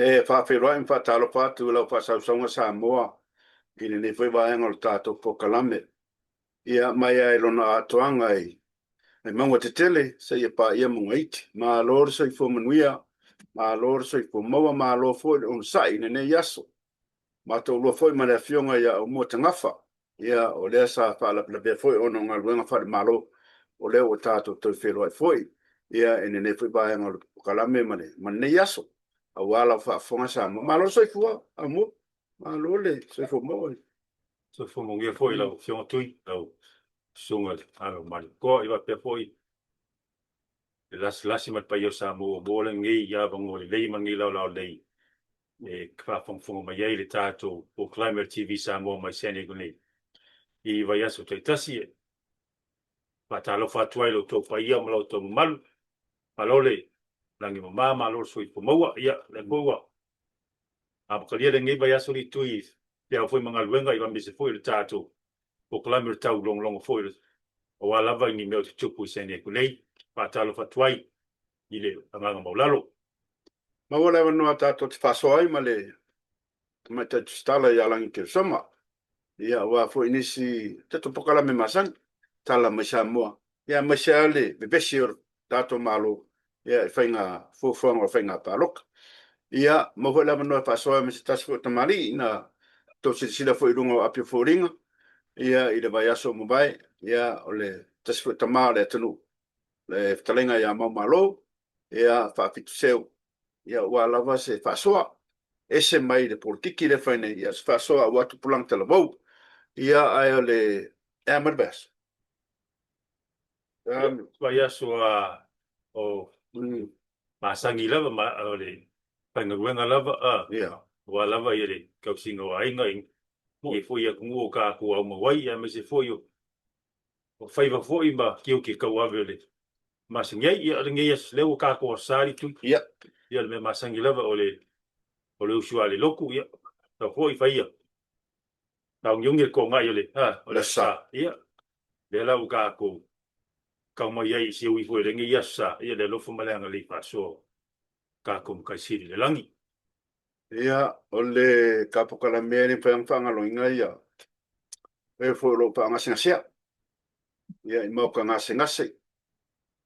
E faafeiloai ma faatalofa atu i lau faasausauga Samoa i lenei foi vaega o le tatou polokalame. Ia, mai lava i lona atoaga i mauga tetele seia paia mauga iti. Malo le soifua manuia, malo le soifua maua, malo foi le onosai i lenei aso. Matou foi ma le afioga ia Aumua Tagafa, ia, o lea sa faalavelavea foi ona o galuega faale-Malo, o lea ua tatou toe feiloai foi, ia, i lenei foi vaega o le polokalame ma lenei aso, aua lau faafofoga Samoa. Malo le soifua, Aumua, malo le soifua maua. Soifua manuia foi lau Afioga Tui, lau Susuga i le Alo Malietoa, ia faapea foi le lasilasi ma le paia o Samoa ua maua lenei avanoa lelei ma lenei laolao lelei e faafogafoga mai ai le tatou polokalame o le TV Samoa mai San Diego nei i vaiaso taitasi. E faatalofa atu ai i lo outou paia ma lo outou mamalu. Malo le lagi mama, malo le soifua maua. Ia, lea foi ua amatalia lenei vaiaso le tui feau foi ma galuega, ia aemaise foi o le tatou polokalame o le taulogologo foi aua lava i ni mea o tutupu i San Diego nei. Faatalofa atu ai i le agaga maualalo. Maua le avanoa tatou te faasoa ai ma le Tamaitai Tusitala ia Lagi Keresoma, ia, aua foi nisi tatou polokalame masani, tala mai Samoa, ia, aemaise lava le vevesi o le tatou Malo, ia, i faiga fuafuaga o faiga palota. Ia, maua foi le avanoa e faasoa ai ma se tasi foi o tamalii na tou silasila foi i luga o api o foliga, ia, i le vaiaso ua mavae, ia, o le tasi foi tama o le atunuu, le fetalaiga ia Maumalo, ia, Faafituseu, ia, aua lava se faasoa ese mai le polokiki lea e fai nei, ia, se faasoa aua tupulaga talavou. Ia, ae o le e a mai le vaiaso? Vaiaso a o masani lava ma o le faigaluega lava a aua lava ia le tausiga o aiga i nei foi atunuu o tatou aumau ai, aemaise foi o faiva foi ma tiute tauave o le masani ai. Ia, o lenei aso lea ua tatou aso Sa le tui. Ia, le mea masani lava o le o le usu a le lotu, ia, tau foi faia taugiogi le togai o le o le aso Sa. Ia, lea la ua tatou tau mai ai i se ui foi o lenei aso Sa, ia le alofa ma le agalelei faasoa o tatou Matai Sili i le lagi. Ia, o le polokalame e le mafai ona faagaloina ia e foi o lo o faagasegasea, ia, i maota gasegase.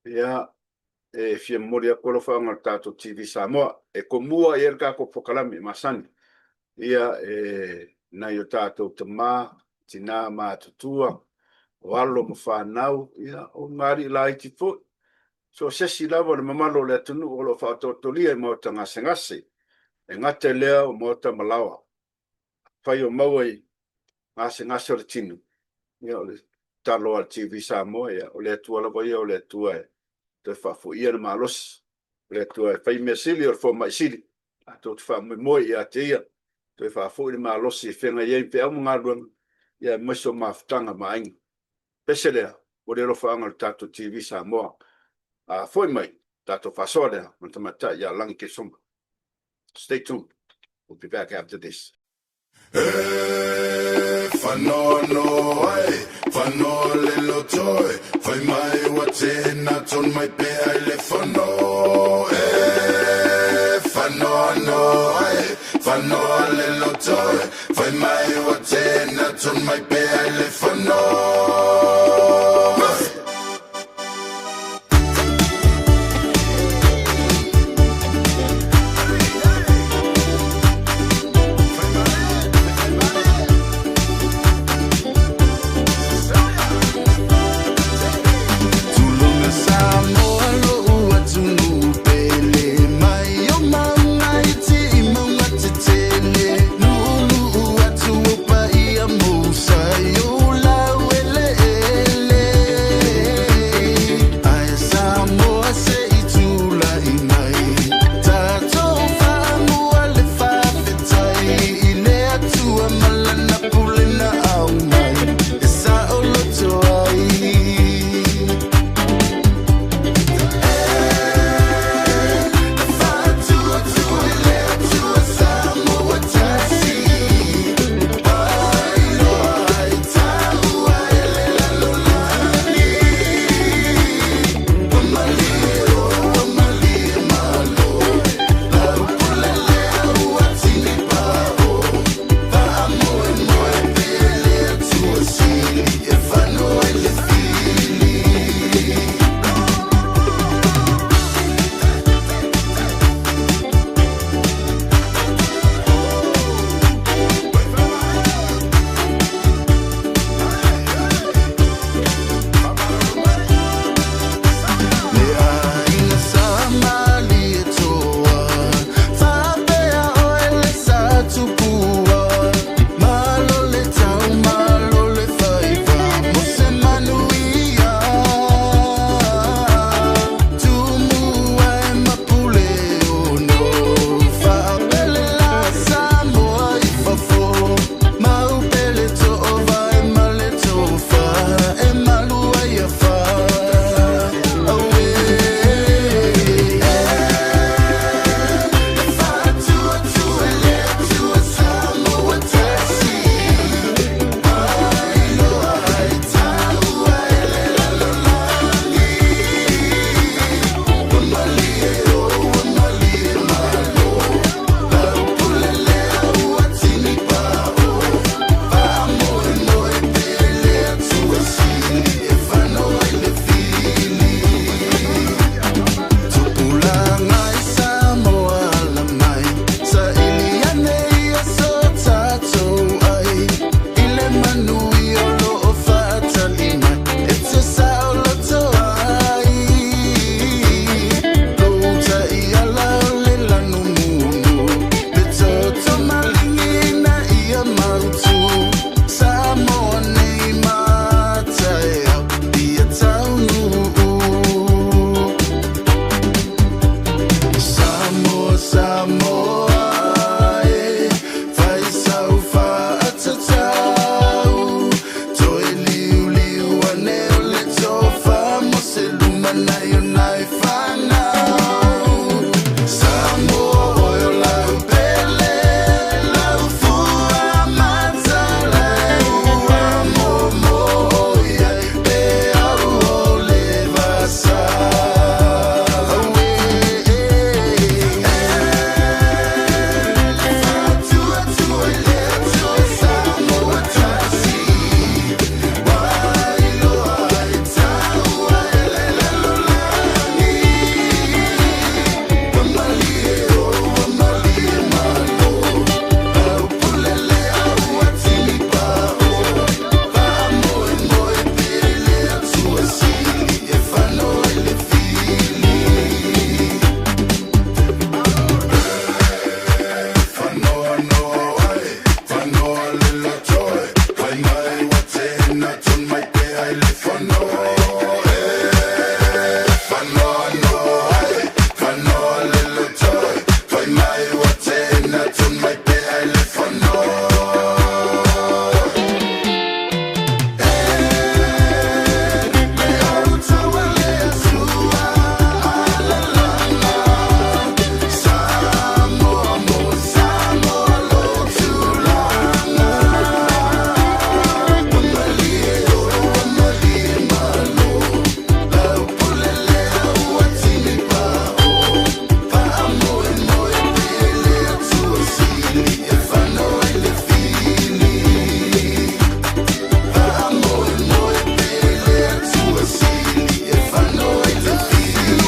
Ia, e fia momoli atu alofaaga o le tatou TV Samoa e tomua i ai le tatou polokalame masani, ia, e nai o tatou tama, tina matutua, o alo ma fanau, ia, o ulugalii laiti foi, so o se isi lava o le mamalu o le atunuu o lo o faatoatolia i maota gasegase, e gata i lea o maota ma laoa. Afai o maua i gasegase o le tino, ia, o le tatalo a le TV Samoa, ia, o le Atua lava ia o le Atua e toe faafoia le malosi, o le Atua e fai mea sili, o le fomai sili. Tatou te faamoemoe ia te ia, toe faafoi le malosi e feagai ai ma feau ma galuega, ia, aemaise o mafutaga ma aiga. Pese lea, o le alofaaga o le tatou TV Samoa. A foi mai, tatou faasoa lea ma le tamaitai ia Lagi Keresoma. Stay tuned. We'll be back after this. E whanoano ai, whanoa le loto e, whai mai ua tēnā ton mai pea i le whano. E whanoano ai, whanoa le loto e, whai mai ua tēnā ton mai pea i le whano. Tulona Samoa lo'u atunuu pele mai o mauga iti i mauga tetele lu'ulu'u atu o paia mousa i ou lau eleele. Samoa e fai sau faatatau toe liuliu ane o le tofa mo se lumanai o nai fanau. Samoa oe o lau pele, lau fua matalai ua momo i ai pe au o le vasa. Auē faatuatua i le Atua Samoa tasi, ua iloa ai taua e le lalolagi. Ua malie o ua malie malo, lau pule le au a tinipaʻo. Faamoemoe pea i le Atua sili e fano ai le fili. Fanoanoa ai, fanoa le lotoe, fai mai ua tena tun mai pea i le fono e. Fanoanoa ai, fanoa le lotoe, fai mai ua tena tun mai pea i le fono. Le au taua le Atua alalala, Samoa mo Samoa lo tulaga. Ua malie o ua malie malo, lau pule le au a tinipaʻo. Faamoemoe pea i le Atua sili e fano ai le fili. Faamoemoe pea i le Atua sili e fano ai le fili.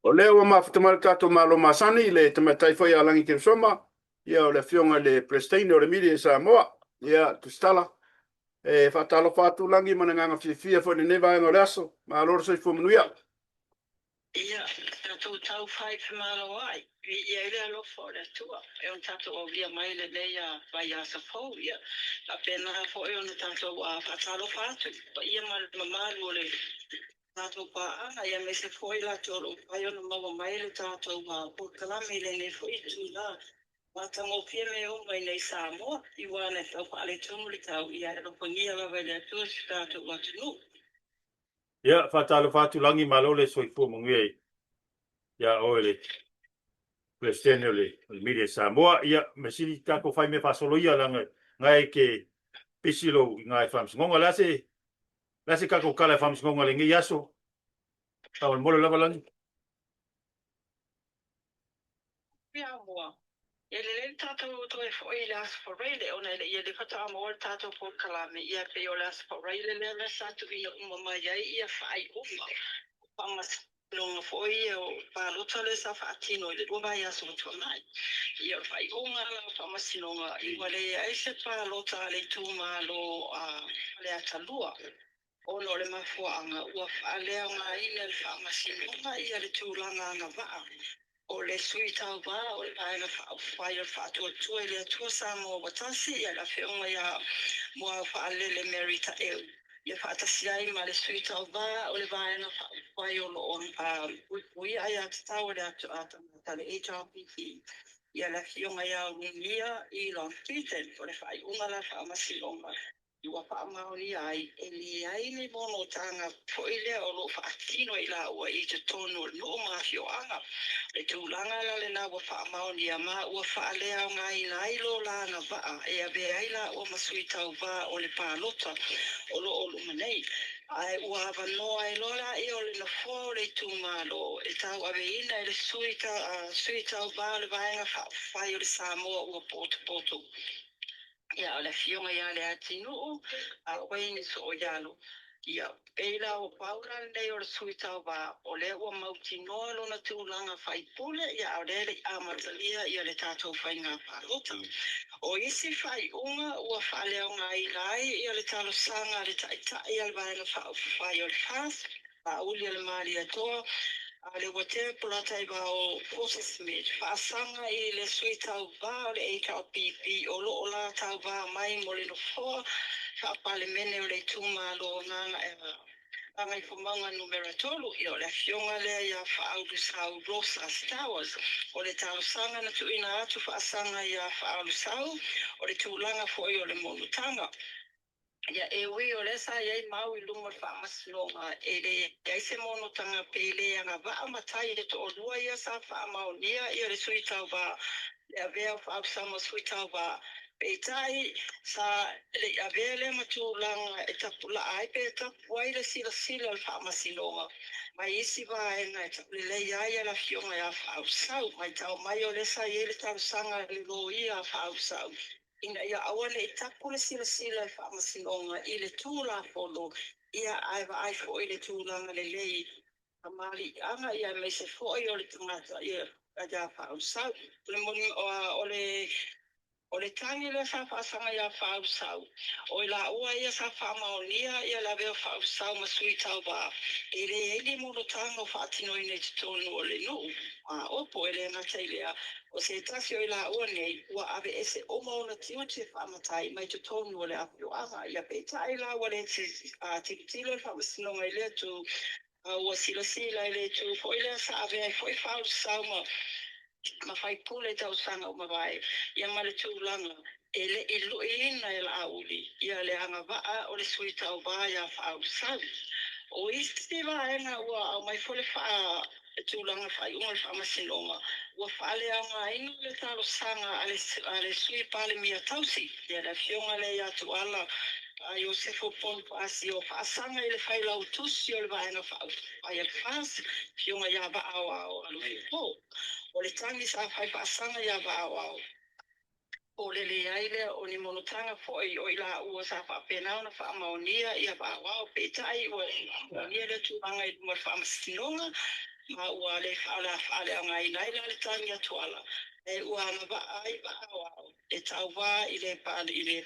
O lea ua mafuta mai le tatou Malo masani i le tamaitai foi ia Lagi Keresoma, ia o le Afioga i le Peresetene o le Mili e Samoa. Ia, Tusitala, e faatalofa atu Lagi ma le agaga fiafia foi i lenei vaega o le aso. Malo le soifua manuia. Ia, tatou tau fai femaloai, viia ai le alofa o le Atua, e ona tatou aulia mai lenei vaiaso fou, ia faapena foi ona tatou faatalofa atu i le paia ma le mamalu o le tatou paaga, ia aemaise foi latou o lo o mafai ona maua mai le tatou polokalame i lenei foi itula. Matagofie mea uma i nei Samoa, i ua na tau faaletonu le tau, ia e alofagia lava e le Atua si tatou atunuu. Ia, faatalofa atu Lagi, malo le soifua manuia ia oe le Peresetene o le Media Samoa. Ia, mea sili tatou fai mea faasolo ia leaga na e te pisi lou i na e faamasinoga. O le a se, le a se tatou tala e faamasinoga i lenei aso? Faamolemole lava Lagi. Samoa. E lelei le tatou toe foi i le Aso Faraile ona e le i le faatoa maua le tatou polokalame, ia pei o le Aso Faraile lea na sa tuuina uma mai ai ia faaiuga o faamasinoga foi ia o palota lea sa faatino i le 2 vaiaso ua tuanai. Ia o le faaiuga la o faamasinoga ua leai se palota a le itumalo a Faleata 2 ona o le mafuaaga ua faaleaogaina e le Faamasinoga ia le tulaga agavaa o le Sui Tauva o le Vaega Faaupufai o le Faatuatua i le Atua Samoa ua Tasi, ia le Afioga ia Muaufaalele Mary Taeu, ia faatasi ai ma le Sui Tauva o le Vaega Faaupufai o lo o puipuia aiatatau a le tagata, le HRPP, ia le Afioga ia Ulugia Elon Keaton. O le faaiuga la Faamasinoga ua faamaonia ai, e leai ni monotaga foi lea o lo o faatino e i laua i totonu o le nuu ma afioaga. O le tulaga la lena ua faamaonia ma ua faaleaogaina ai lo la agavaa e avea ai laua ma sui tauva o le palota o lo o luma nei. Ae ua avanoa ai loa laia o le nofoa o le itumalo e tauaveina e le sui tauva o le Vaega Faaupufai o le Samoa ua potopoto. Ia, o le Afioga ia Leatinuu a Wayne Sooialo. Ia, pei la o pau la lenei o le sui tauva, o lea ua mautinoa lona tulaga faipule, ia, a o lea e le i amatalia ia le tatou faiga palota. O isi faaiuga ua faaleaogaina ai ia le talosaga a le taitai a le Vaega Faaupufai o le FAST, Laauli a le Malietoa, a le Uatea Polataivao Fosi Smith, faasaga i le sui tauva o le HRPP o lo o la tauva mai mo le nofoa faa-Palemene o le itumalo o Gagaemauga. Gagaifomauga 3, ia o le afioga lea ia Faaulusau Rosa Stowers. O le talosaga na tuuina atu faasaga ia Faaulusau, o le tulaga foi o le monotaga. Ia e ui o lea sa i ai mau i luma o le Faamasinoga e leai se monotaga pe le agavaa matai e toalua ia sa faamaonia ia le sui tauva le avea o Faaulusau ma sui tauva. Peitai, sa le i avea lea ma tulaga e tapulaa ai pe tapu ai le silasila o le Faamasinoga mai isi vaega e taulelei ai le afioga ia Faaulusau. Matau mai o lea sa i ai le talosaga a le loia a Faaulusau ina ia aua ne i tapu le silasila i le Faamasinoga i le Tulafono, ia ae vaai foi i le tulaga lelei tamaliiaga ia aemaise foi o le tagata ia ia Faaulusau. O le moni o le o le tagi lea sa faasaga ia Faaulusau, o i laua ia sa faamaonia ia le avea o Faaulusau ma sui tauva, e leai ni monotaga o faatinoina i totonu o le nuu a Opo. E le gata i lea, o se tasi o i laua nei ua aveese uma ona tiute faamatai mai totonu o le afioaga. Ia peitai la ua le tilotilo le Faamasinoga i lea itu, a ua silasila i le itu foi lea sa avea ai foi Faaulusau ma faipule i tausaga ua mavae, ia ma le tulaga e le i luiina e Laauli ia le agavaa o le sui tauva ia Faaulusau. O isi vaega ua aumai foi le le tulaga faaiuga o le Faamasinoga, ua faaleaogaina le talosaga a le Sui Palemia tausi, ia le afioga lea ia Tuala Iosefo Ponifasio, faasaga i le failautusi o le Vaega Faaupufai a le FAST, afioga ia Vaaoao Alofipo. O le tagi sa fai faasaga ia Vaaoao, o le leai lea o ni monotaga foi o i laua sa faapena ona faamaonia ia Vaaoao. Peitai ua le faamaonia lea tulaga i luma o le Faamasinoga, ma ua le faaleaogaina ai la le tagi a Tuala, e ua agavaa ai Vaaoao e tauva i le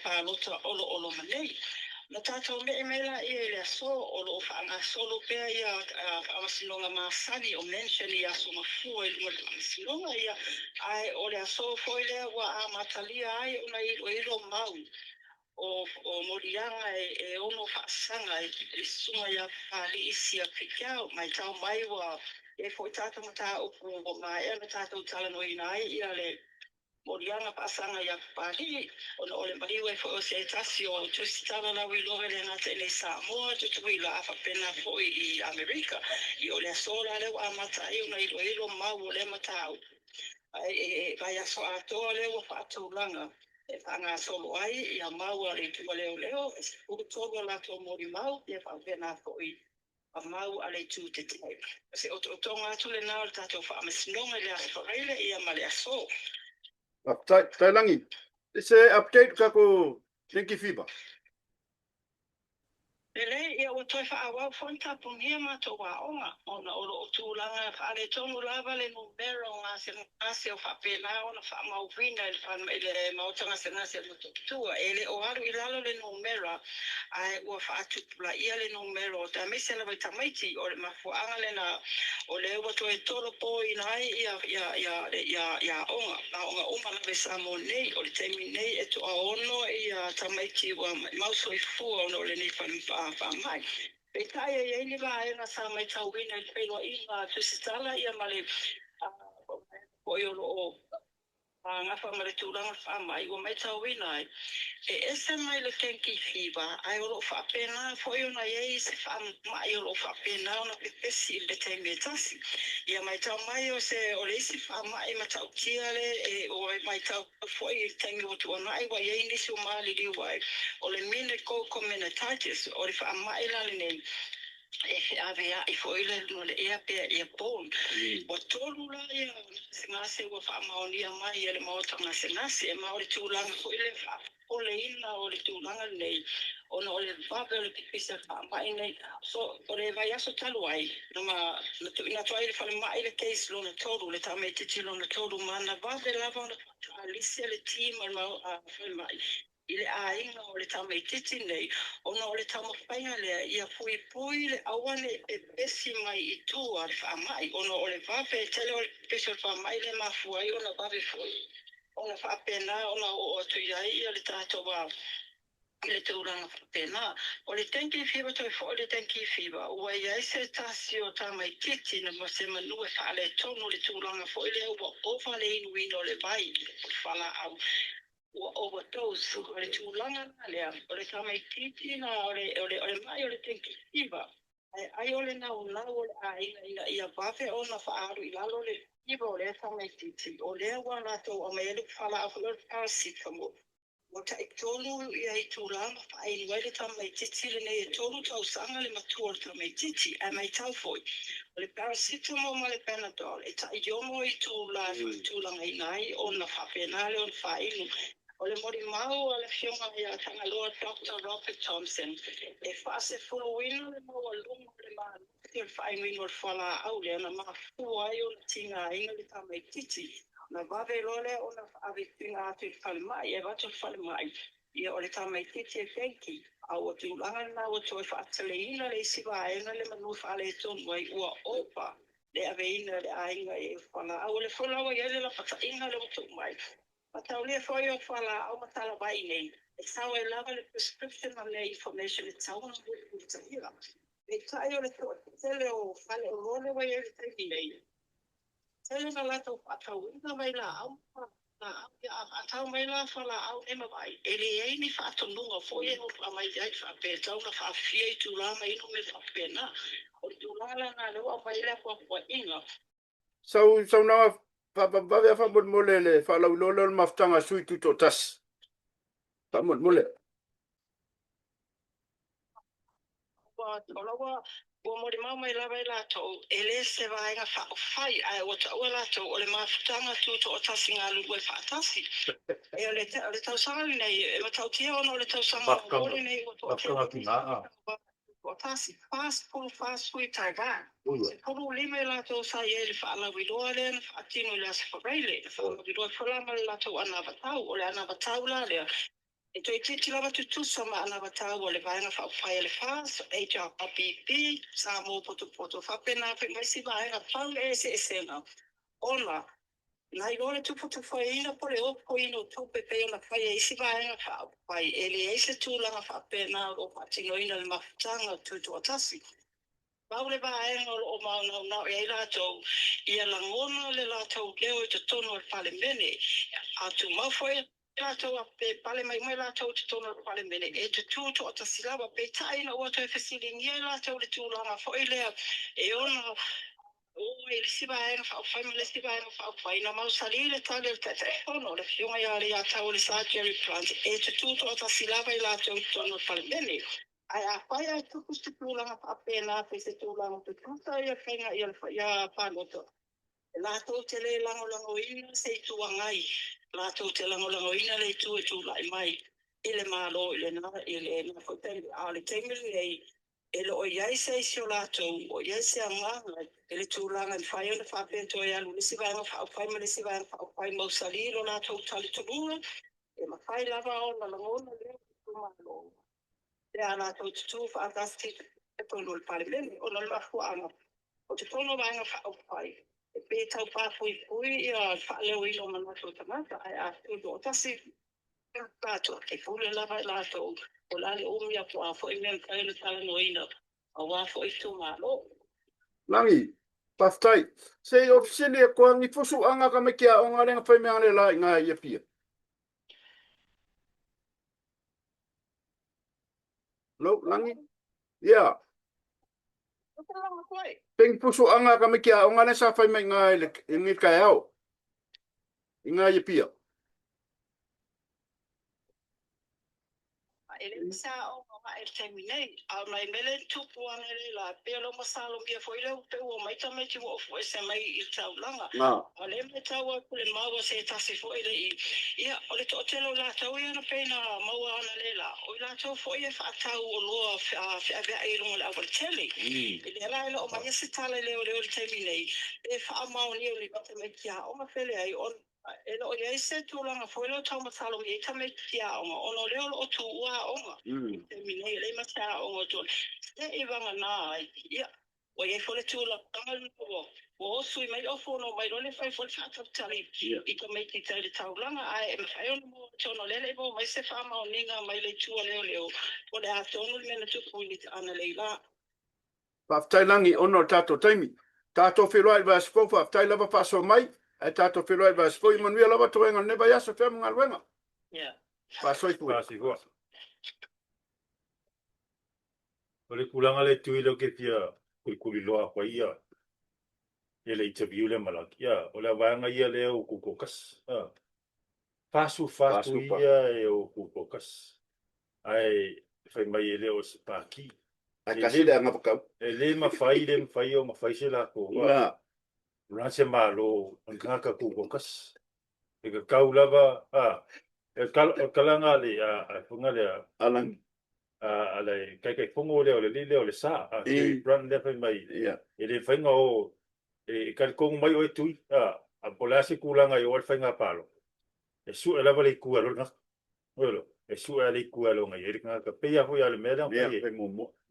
palota o lo o loma nei. Na tatou me'e mai laia i le aso o lo o faagasolo pea ia faamasinoga masani o mention i aso mafua i luma o le Faamasinoga ia, ae o le aso foi lea ua amatalia ai ona iloilo mau o moliaga e ono faasaga i le susuga ia Papali'i Sia Pikiao. Matau mai ua i ai foi tatou mataupu ua maea ona tatou talanoaina ai ia le moliaga faasaga ia Papali'i, ona o le maliu ai foi o se tasi o tusitala lauiloa e le gata i nei Samoa, Tutuila a faapena foi i Amerika. I o le aso la lea ua amata ai ona iloilo mau o lea mataupu. Ae e vaiaso atoa lea ua faatulaga e faagasolo ai ia mau a le itu a leoleo, e 13 a latou molimau, ia faapena foi a mau a le itu tetee. O se otootoga atu lena o le tatou Faamasinoga i le Aso Faraile ia ma le aso. Faafetai, faafetai Lagi. Se update tatou dengue fever. Lelei, ia ua toe faaauau foi ona tapunia matou aoga, ona o lo o tulaga faaletonu lava le numera o gasegase o faapena ona faamauina i le maota gasegase o Motootua. E le o alu i lalo le numera, ae ua faatupulaia le numera o aemaise lava i tamaiti. O le mafuaaga lena o lea ua toe tolopoina ai ia aoga uma lava i Samoa nei. O le taimi nei e toaono ia tamaiti ua maumau soifua ona o lenei faamai. Peitai e i ai ni vaega sa matauina i le feiloaiga a tusitala ia ma le foi o lo o gafa ma le tulaga faamai, ua matauina ai e ese mai le dengue fever, ae o lo o faapena foi ona i ai se faamai o lo o faapena ona pepesi i le taimi e tasi. Ia matau mai o se o le isi faamai matautia le e o e matau foi i le taimi ua tuanai ua i ai nisi o maliliu ai, o le meningococcal meningitis. O le faamai la lenei e feaveai foi le luga o le ea pe airborne. Ua tolu la ia gasegase ua faamaonia mai e le maota gasegase, ma o le tulaga foi le faapopoleina o le tulaga lenei ona o le vave o le pepesi o le faamai nei. So o le vaiaso talu ai na ma na tuuina atu ai i le falemai le case lona tolu, le tamaitiiti lona tolu, ma na vave lava ona faataalisi le team a le falemai i le aiga o le tamaitiiti nei, ona o le taumafaiga lea ia puipui le aua ne i pepesi mai i tua le faamai, ona o le vave tele o le pepesi o le faamai le mafua ai ona vave foi ona faapena ona oo atu i ai ia le tatou I le tulaga faapena. O le dengue fever toe foi le dengue fever, ua i ai se tasi o tamaitiiti na se manu e faaletonu i le tulaga foi lea ua ova le inuina o le vai o le fualaau, ua overdose. O le tulaga la lea, o le tamaitiiti la o le o le o le mai o le dengue fever, ae ai o le naunau o le aiga ina ia vave ona faaalu i lalo le fever o lea tamaitiiti, o lea ua latou aumai ai le fualaau foi lea o le paracetamol. Ua tai-tolu ia itulā ma faainu ai le tamaitiiti lenei e tolu tausaga le matua o le tamaitiiti. Ae maitau foi, o le paracetamol ma le Panadol e tai-ono itulā e faatulagaina ai ona faapena lea ona faainu. O le molimau a le Afioga ia Tagaloa Doctor Robert Thompson, e faasefuluina le maualuga o le malosi o le faainuina o le fualaau lea na mafua ai ona tigaina le tamaitiiti. Ona vave loa lea ona ave tuuina atu i le falemai, e avatu i le falemai, ia o le tamaitiiti e keiki, a ua tulaga lena ua toe faateleina le isi vaega le manu e faaletonu ai, ua ova le aveina e le aiga i fualaau. O lea foi la ua i ai le lapataiga lea ua tuu mai, mataulia foi o fualaau ma talavai nei, e sau ai lava le prescription ma mea information e tatau ona mulimulitaia. Peitai o le toatele o faleoloa lea ua i ai i le taimi nei, Tele na latou faatauina vailaau ma fualaau. Ia a faatau mai la fualaau nei ma vai, e leai ni faatonuga foi e aumai ai faapea e tatau ona faafia itula ma inu mea faapena. O le tulaga la lena lea ua aumai ai le apoapoaiga. Sau saunoaga faavavevave lava faamolemole le faalauiloa lea o le mafutaga a sui tutoatasi. Faamolemole. Ua ua molimau mai lava i latou, e le se vaega faaupufai, ae ua taua latou o le mafutaga tutoatasi galulue faatasi. E o le o le tausaga lenei, e matautia ona o le tausaga vaovao lenei ua toatele tutoatasi, 44 sui tauva, 15 i latou sa i ai i le faalauiloa lea na faatino i le Aso Faraile, na faalauiloa foi la ma le latou anavatau. O le anavatau la lea, E toeitiiti lava tutusa ma anavatau a le Vaega Faaupufai a le FAST, HRPP, Samoa Potopoto, faapena foi ma isi vaega pau le eseesega ona na iloa le tufatufaina po o le ofoina o tupe pei ona fai e isi Vaega Faaupufai. E leai se tulaga faapena o lo o faatinoina i le mafutaga tutoatasi. Pau le vaega o lo o mānaunao i ai latou, ia lagona le latou leo i totonu o le Palemene. A tumau foi latou a pe pale mai uma latou i totonu o le Palemene, e tutū toatasi lava. Peitai ina ua toe fesiligia e latou le tulaga foi lea e ono o ai i le isi Vaega Faaupufai ma le isi Vaega Faaupufai, na mausali le tali a le Taitaifono, le Afioga ia Leiataualesa Jerry Blunt, e tutū toatasi lava i latou i totonu o le Palemene. Ae afai ae tupu se tulaga faapena pe se tulaga tutusa ia faiga ia ia palota, e latou te le lagolagoina se Itu Agai, latou te lagolagoina le itu e tulai mai i le Malo i lena i lena foi taimi. A o le taimi lenei, e le o i ai se isi o latou o i ai se agaga i le tulaga e mafai ona faapea toe alu le isi Vaega Faaupufai ma le isi Vaega Faaupufai mausali lo latou talitonuga, e mafai lava ona lagona lea itumalo pe a latou tutū faatasi i totonu o le Palemene, ona o le mafuaaga o totonu o Vaega Faaupufai e pei e tau papuipui ia le faaleoina o manatu o tagata, ae a tutoatasi latou, e pule lava i latou po o le a le umi a po o a foi mea e mafai ona talanoaina aua foi itumalo. Lagi, faafetai. Se i ou fesili e koa ni fusuaga ka mai ke aoga le nga fai mea le la i ngā ia pia. Hello, Lagi? Yeah. Peng pusuanga ka mai ki aoga le sa fai mai ngā i le i ngi kaeao. I ngā ia pia. E le sa aoga ma e le taimi nei, a o nai mele tupu ana le la, pei o le masalomia foi lea pe ua mai tamaiti ua ofu ese mai i le taulaga. A o lea e matau atu le mau a se tasi foi le i, ia, o le toatele o latou ia na pei na maua ana le la, o i latou foi e faatau oloa feaveai i luga o le aualatele. I lea la e le o aumaia se tala i leoleo i le taimi nei, pe faamaonia i tamaiti aoga pe leai, ona e le o i ai se tulaga foi lea o taumasalomia ai tamaiti aoga, ona o lea o lo o tuua aoga i le taimi nei, e leai ma se aoga o toe se'i vagana ai. Ia, Ua i ai foi le tulaga lena ua osui mai ofu ona omai loa lea fai foi le faatalitali i tamaiti i tai i le taulaga, ae e mafai ona maua. Atonu o lea e le i maua mai se faamaoniga mai le itu a leoleo po o le a tonu le mea na tupu i analeila. Faafetai Lagi ona o le tatou taimi. Tatou feiloai i le vaiaso fou, faafetai lava faasoa mai, ae tatou feiloai i le vaiaso fou, ia manuia lava toega o lenei vaiaso, fea ma galuega. Faasoifua. Faasoifua. O le tulaga lea Tui lea ou te fia kulikuliloa atu ai ia ia le interview lea ma Lagi, ia o le vaega ia lea ua tutoatasi. 44 tui ia e o tutoatasi. Ae fai mai e le o se pati. Ae tasi le anavatau. E le mafai, le mafai ona fai se latou na se Malo o ni tagata tutoatasi. E tatau lava, a, e o le talaga a le, a, a, lea, Alani. A le Taitaifono lea o le alii lea o le SA, a Jerry Brunt lea fai mai, e le mafai ona o, e talitonu mai oe Tui, a, po o le a se tulaga e oo ai le faiga palota, e sue lava le itu e alu ai le tagata. Oi e sue lava le itu e alu ai le tagata. Pei lava foi o le mea lea na fai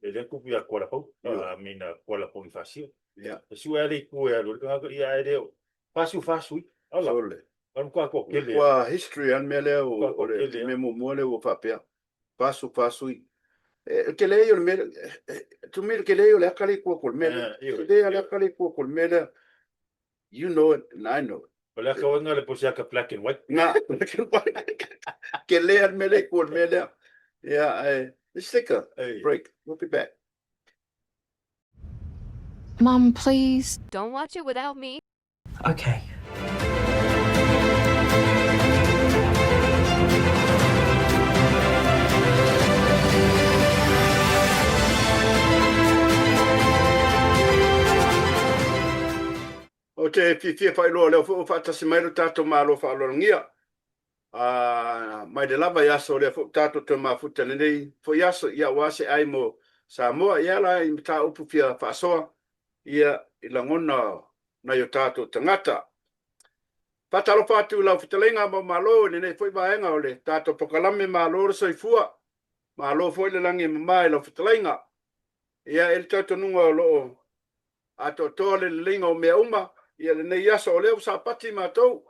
e lea na tupu ia Kuala Pau, I mean Kuala Ponifasio. E sue lava le itu e alu ai le tagata, ia ae le o 44 sui. Ala. Sole. O le matua toatele. Ua history lava le mea lea, o le mea muamua lea ua faapea. 44 sui. E tele ia o le mea lea, to me, tele ia o le aka lea i tua atu o le mea lea. Tele ia le aka lea i tua atu o le mea lea. You know it and I know it. O le aka oe le po se aka black and white. Nga, black and white. Tele ia le mea lea i tua o le mea lea. Yeah, I, let's take a break. We'll be back. Mum, please. Don't watch it without me. Okay. Ou te fiafia faailoa o lea foi ua faatasi mai lo tatou Malo faaaloalogia a mai le lava i aso o lea foi ua tatou toe mafuta i lenei foi aso, ia aua se ai mo Samoa e ala i mataupu fia faasoa ia i lagona o nai o tatou tagata. Faatalofa atu i lau fetalaiga mau Malo i lenei foi vaega o le tatou polokalame Malo le Soifua, Malo foi le lagi e mama i lau fetalaiga. Ia e le talitonuga o lo o atoatoa le leleiga o mea uma ia lenei aso o lea ua sapati matou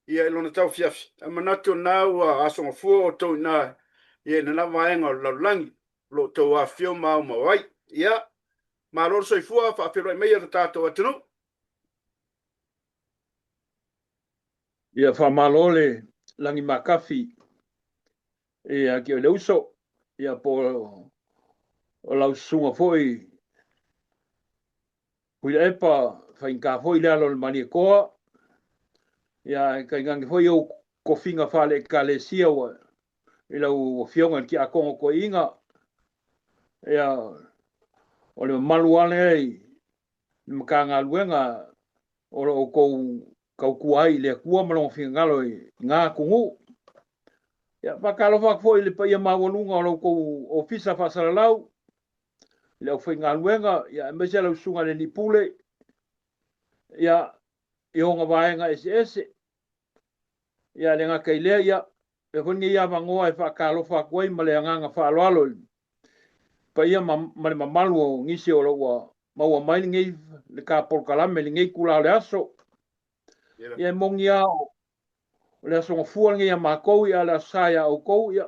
ia i lona tauafiafi. Ae manatu o lena ua asogafua outou i ina ia i lena vaega o le lalolagi o lo o outou afifio ma aumau ai. Ia, malo le soifua, faafeiloai maia lo tatou atunuu. Ia faamalo le lagi makafi ia te oe le uso, ia po o lau susuga foi Tuilaepa, faigata foi le alo o le Malietoa, ia ae tainane foi ou tofiga faale-Ekalesia ua i lau Afioga i le Tiakono Toeaina, ia o le mamalu lava lea i le Matagaluega o lo o outou tautua ai i le Atua ma Lona finagalo i na atunuu. Ia, faatalofa atu foi i le paia maualuga o la outou Ofisa Faasalalau, i le aufaigaluega, ia, aemaise lau Susuga i le Alii Pule, ia, i ona vaega eseese. Ia, e le gata i lea, ia, avea foi lenei avanoa e faatalofa atu ai ma le agaga faaaloalo i le paia ma, ma le mamalu o nisi o lo o ua maua mai lenei le ta polokalame i lenei itula o le aso. Ia, e moni lava o O le aso gafua lenei ia matou, ia, a o le aso sa ia outou, ia,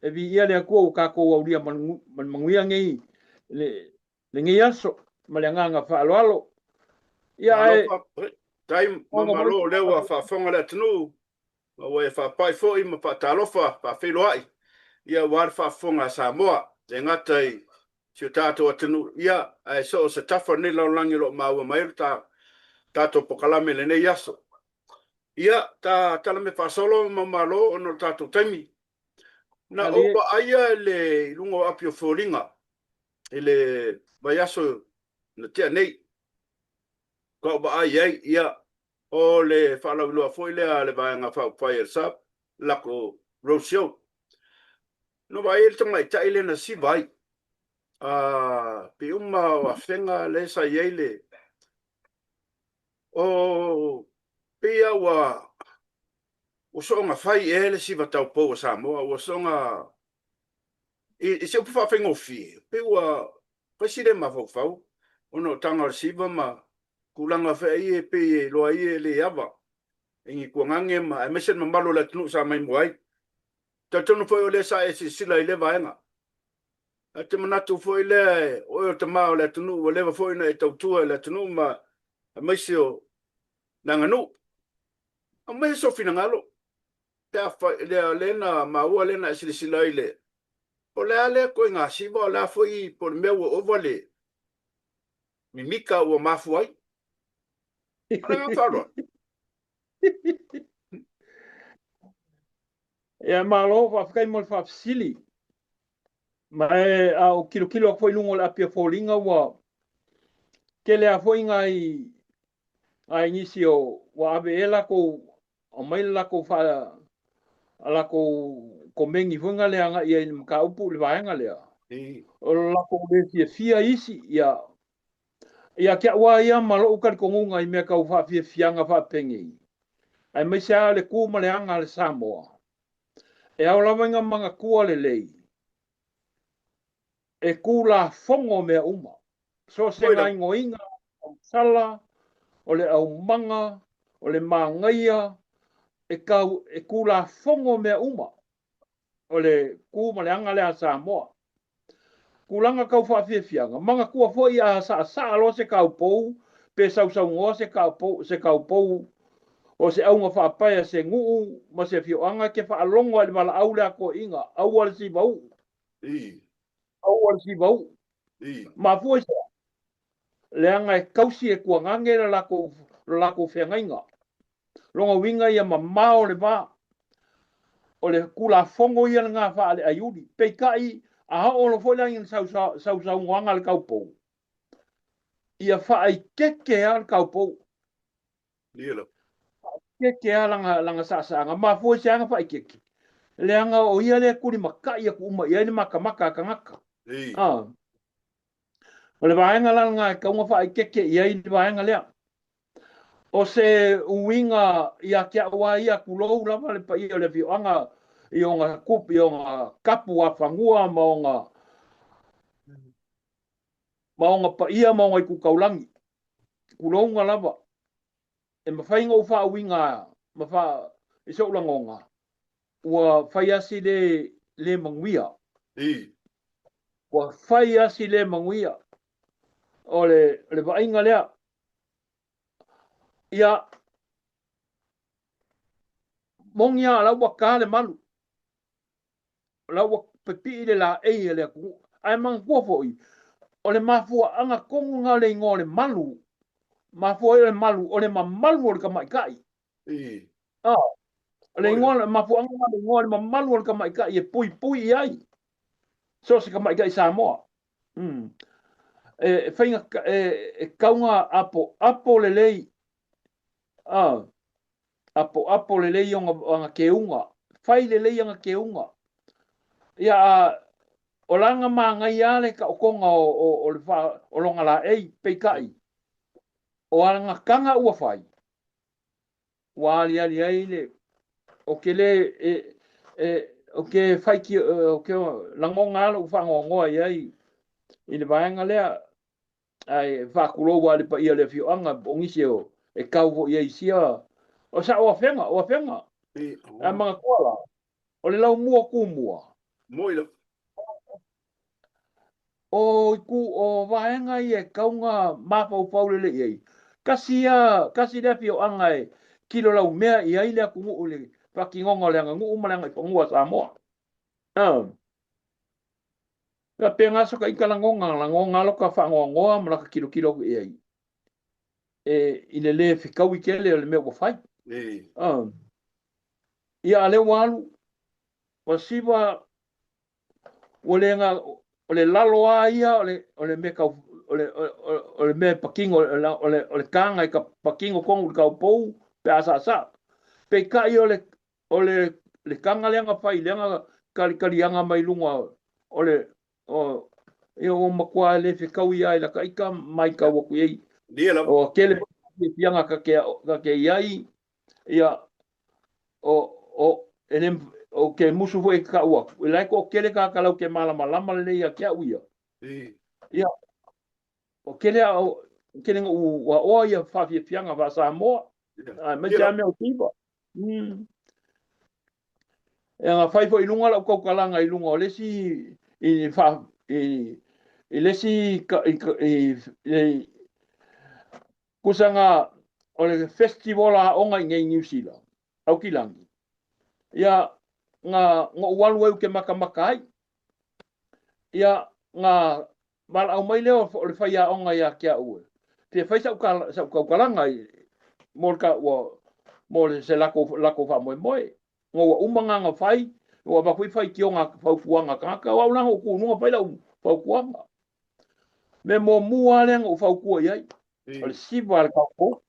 e viia le Atua ua tatou aulia ma le manuia nei, le, lenei aso, ma le agaga faaaloalo. Ia, ae... Tai ma malo o lea ua faafofoga le atunuu, ma ua e faapai foi ma faatalofa, faafeiloai, ia aua le faafofoga a Samoa, e gata i si o tatou atunuu, ia, ae so o se tafa o lenei lalolagi o lo o maua mai ai lo tatou polokalame i lenei aso. Ia, ta tala mea faasolo ma malo ona o le tatou taimi. Na ou vaaia le i luga o api o foliga i le vaiaso na tea nei. Ka ou vaai ai, ia, o le faalauiloa foi lea a le Vaega Faaupufai a le SUPP, lako road show. Na vaai ai le tamaitai lea na siva ai. A, pei uma o Afega lea sa i ai le, O, pei lava ua, ua soona fai ea le siva taupou a Samoa, ua soona, i, i se upu faafaigofie, pei ua fai si le mafaufau ona o taga o le siva ma tulaga feai e pei e iloa ai e le ava i ni tuagage ma aemaise le mamalu o le atunuu sa maimoa ai. Talitonu foi o lea sa e silasila i lea vaega. Ae te manatu foi lea, o oe o tama o le atunuu, ua leva foi ona e tautua i le atunuu ma aemaise o le aganuu. Aumaia sou finagalo, pe afai, lea, lea na maua lea na e silasila ai i le, o le a lea ituaiga siva, o le a foi po o le mea ua ova le mimita ua mafua ai. Ma le agaga faaaloalo. Ia, malo, faafetai mo le faafesili. Ma e, a ou tilotilo atu foi i luga o le api a foliga ua tele lava foi nai nai nisi o ua ave i ai latou, aumai le latou faa, a latou komeni foi na le agai ai i le mataupu i le vaega lea. O le latou le fiafia isi, ia, ia te au lava ia ma lou talitonuga i mea tau faafiafiaga faapenei, aemaise lava le tu ma le aga a le Samoa, e ao lava ina manatua lelei, e tulafono mea uma. So o se gaoioiga, o le sala, o le aumaga, o le manaia, e tau, e tulafono mea uma. O le tu ma le aga lea a Samoa. Tulaga tau faafiafiaga, manatua foi a saasaa loa se taupou pe sausaunoa se taupou, se taupou o se auga faapae a se nuu ma se afioaga e te faalogo lava i le valaau lea a toeaiina, aua le sivauu. Aua le sivauu. Mafua i se a? Leaga e tausi e tuagage le latou, le latou feagaiga. Lona uiga ia mamao le va. O le Tulafono ia lena faale-aiuli. Peitai, a oo loa foi la ina sausaunoaga a le taupou, ia faaeteete lava le taupou. Faaeteete lava lana, lana saasaaga. Mafua i se aga faaeteete? Leaga o ia lea e tulimatai atu uma i ai le matamata a tagata. A. O le vaega la lena e tatau ona faaeteete i ai le vaega lea. O se uiga ia te au lava ia, tulou lava le paia o le afioaga i ona i ona tapu afanua ma ona ma ona paia ma ona itu taulagi. Tulouna lava. E mafai ona ou faauiga ma faa i sou lagona, ua fai lava si le le manuia. Ua fai lava si le manuia. O le, o le vaaiga lea. Ia, moni lava o la ua ta le malu. O la ua pipii le laei a le atunuu. Ae manatua foi, o le mafuaaga tonu lena o le igoa o le malu, mafua ai o le malu, o le mamalu o le tamaitai. Ah, o le igoa, mafuaaga lena o le igoa o le mamalu o le tamaitai e puipui i ai. So o se tamaitai Samoa. Mm. E, faiga, e, e kauga apoapo lelei. Ah, apoapo lelei ona, ona keuga. Fai lelei ana keuga. Ia, a, o lana manaia le taotoga o, o, o, le fa, o lona laei, peitai, o ana taga ua fai, ua aliali ai le, o ke le, e, e, o ke faiki, o ke lagona lava lou faanoanoa i ai i le vaega lea, ae faatulou lava i le paia o le afioaga po o nisi o, e tau foi i ai i sia, o sa o afega, o afega. Ae manatua la, o le laumua tumua. Moi lava. O itu, o vaega ia e tatau ona mafaufau lelei i ai. Tasi ia, tasi le afioaga e kilolaumea i ai le atunuu i le faatinoga o le aganuu ma le agaifanua a Samoa. A. Faapena so ka ita lagona, lagona lota faanoanoa ma lata tilotilo atu i ai e, i le le fetaui tele o le mea ua fai. A. Ia, a lea ua alu, ua siva ua le na, o le lalo lava ia o le, o le mea tau, o le, o le mea e patino, o le, o le taga e patino tonu i le taupou pe a saasaa. Peitai o le, o le, le taga lea na fai lea na talitaliaga mai luga o le, o, ia ua matua le fetaui lava i lata ita ma matau atu i ai. Ua tele foi fiafiaga ta te, ta te i ai, ia, o, o, e le, o ke musu foi e tau atu, e la e toatele tagata latou te malamalama lelei ia te au ia. Ia, o tele a, o tele na ou aoa ia faafiafiaga faa-Samoa, aemaise lava mea o siva. Mm. E aga fai foi i luga lau tautalaga i luga o le isi i fa i i le isi i i i kusaga o le festival a aoga i nei Niu Sila, Aukilani. Ia na na ou alu ai ou te matamata ai. Ia na valaau mai lea o le faiaoga ia te au e fia fai sau sau tautalaga i mo le ua mo le se latou latou faamoemoe. Ina ua uma na na fai, ua avatu ai faitioga fautuaga a tagata, o au la na ou tu i luga fai lau fautuaga. Mea muamua lava lea na ou fautua i ai, o le siva a le taupou.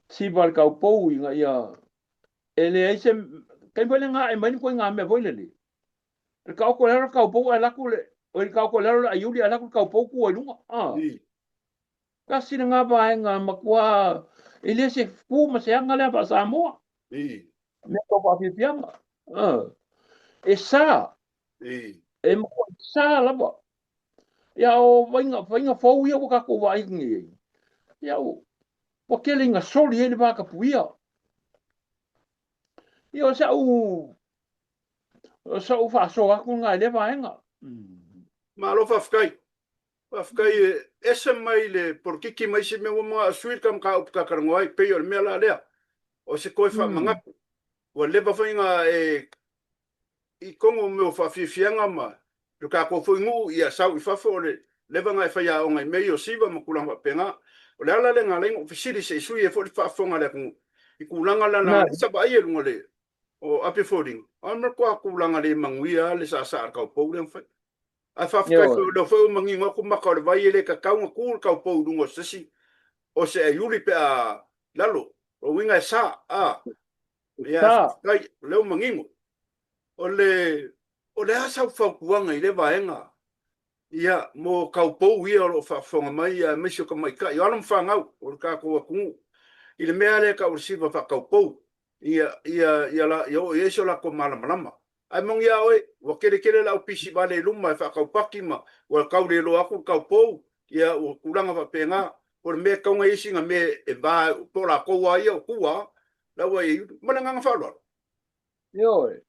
Siva a le taupou ina ia e leai se taimi foi lea na ae mai le ituaiga mea foi lele. Le taoto i lalo le taupou ae alu atu le, oi le taoto i lalo le aiuli ae alu atu le taupou tua i luga. Tasi lena vaega matua e le se tu ma se aga lea faa-Samoa. Mea tau faafiafiaga. E sa. E matuai sa lava. Ia o faiga, faiga fou ia ua tatou vaai nei ai. Ia ua tele ina soli ai le vatapuia. Ia o sa'u o sa'u faasoa atu lena i lea vaega. Malo faafetai. Faafetai e ese mai le polokiki ma isi mea ua manao sui le mataupu ta talanoa ai, pei o le mea la lea, o se toe faamanatu. Ua leva foi na e i tonu o mea o faafiafiaga ma lo tatou foi nuu ia sau i fafo o le leva na e faiaoga i mea ia o siva ma tulaga faapena. O le ala lea na ala ai ona ou fesili se i sui ai foi le faafofoga a le atunuu i tulaga la na sa vaaia i luga o le o Ape Foliga, o le matua tulaga le manuia lava le saasaa a le taupou lea na fai. Ae faafetai foi o lea foi ua manino atu maka o le vai e le tatau ona tu le taupou i luga o se isi o se aiuli pe a lalo. O uiga e sa, a. Ia, faafetai, o lea ua manino. O le, o le a sau fautuaga i lea vaega, ia, mo taupou ia o lo o faafofoga mai, ia, aemaise o tamaitai, o alo ma fanau o le tatou atunuu, i le mea lea e tau o le siva faataupou, ia, ia, ia, ia oo i ai so latou malamalama. Ae moni a oe, ua tele tele le au pisi vale i luma e faataupaki ma ua tau le iloa atu le taupou, ia ua tulaga faapena. O le mea e tatau ona i ai sina mea e va po o latou lava ia o tua, la ua i ai. Ma le agaga faaaloalo. Ioe.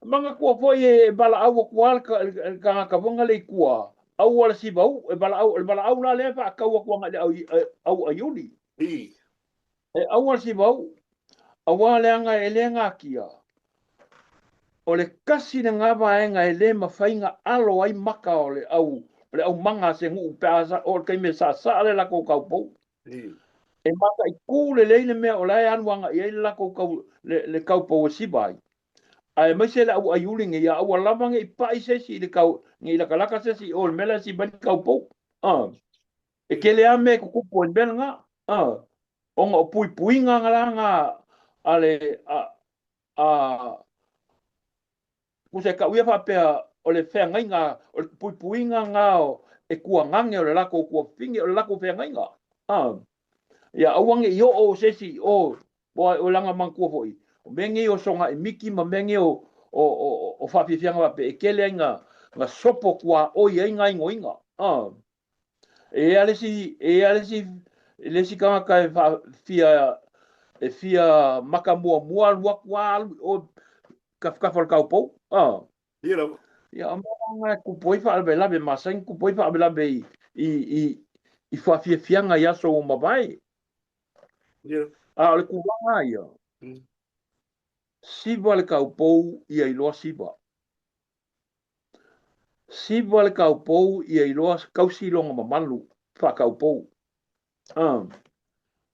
Manatua foi e valaau atu lava le tagata foi lea i tua, aua le siva uu, e valaau, o le valaau la lea e faatau atu agai i le au aiuli. E aua le siva uu, aua leaga e le natia. O le tasi lena vaega e le mafai ona alo ai maka o le au o le aumaga a se nuu pe a oo i le taimi e saasaa le latou taupou. E mataitu lelei le mea o la e alu agai i ai le latou tau le, le taupou e siva ai. Aemaise le au aiuli nei, a aua lava ne i pai se isi i le tau, ne i latalata se isi i o i le mea la e siva ai le taupou. E tele lava mea e tutupu ai i le mea lena. Ona o puipuiga la na a le a, a tusa e tau ia faapea o le feagaiga o le puipuiga na o e tuagage o le latou tuafafine o le latou feagaiga. A ia aua ne i oo se isi i o aua o lana manatua foi o mea nei o soga'i miti ma mea nei o o o o faafiafiaga faapea e tele ai na na sopo tuaoi ai gaoioiga. A E i ai le isi, e i ai le isi, le isi tagata e fia, e fia maka muamua alu atu lava alu i o tafatafa o le taupou. Ah. Ia lava. Ia, o mea la na e tupu ai faalavelave, masani ona tupu ai faalavelave i, i, i, i faafiafiaga i aso ua mavae. Ia. A o le tulaga lava ia, siva le taupou ia iloa siva. Siva le taupou ia iloa kausi lona mamalu faataupou. A.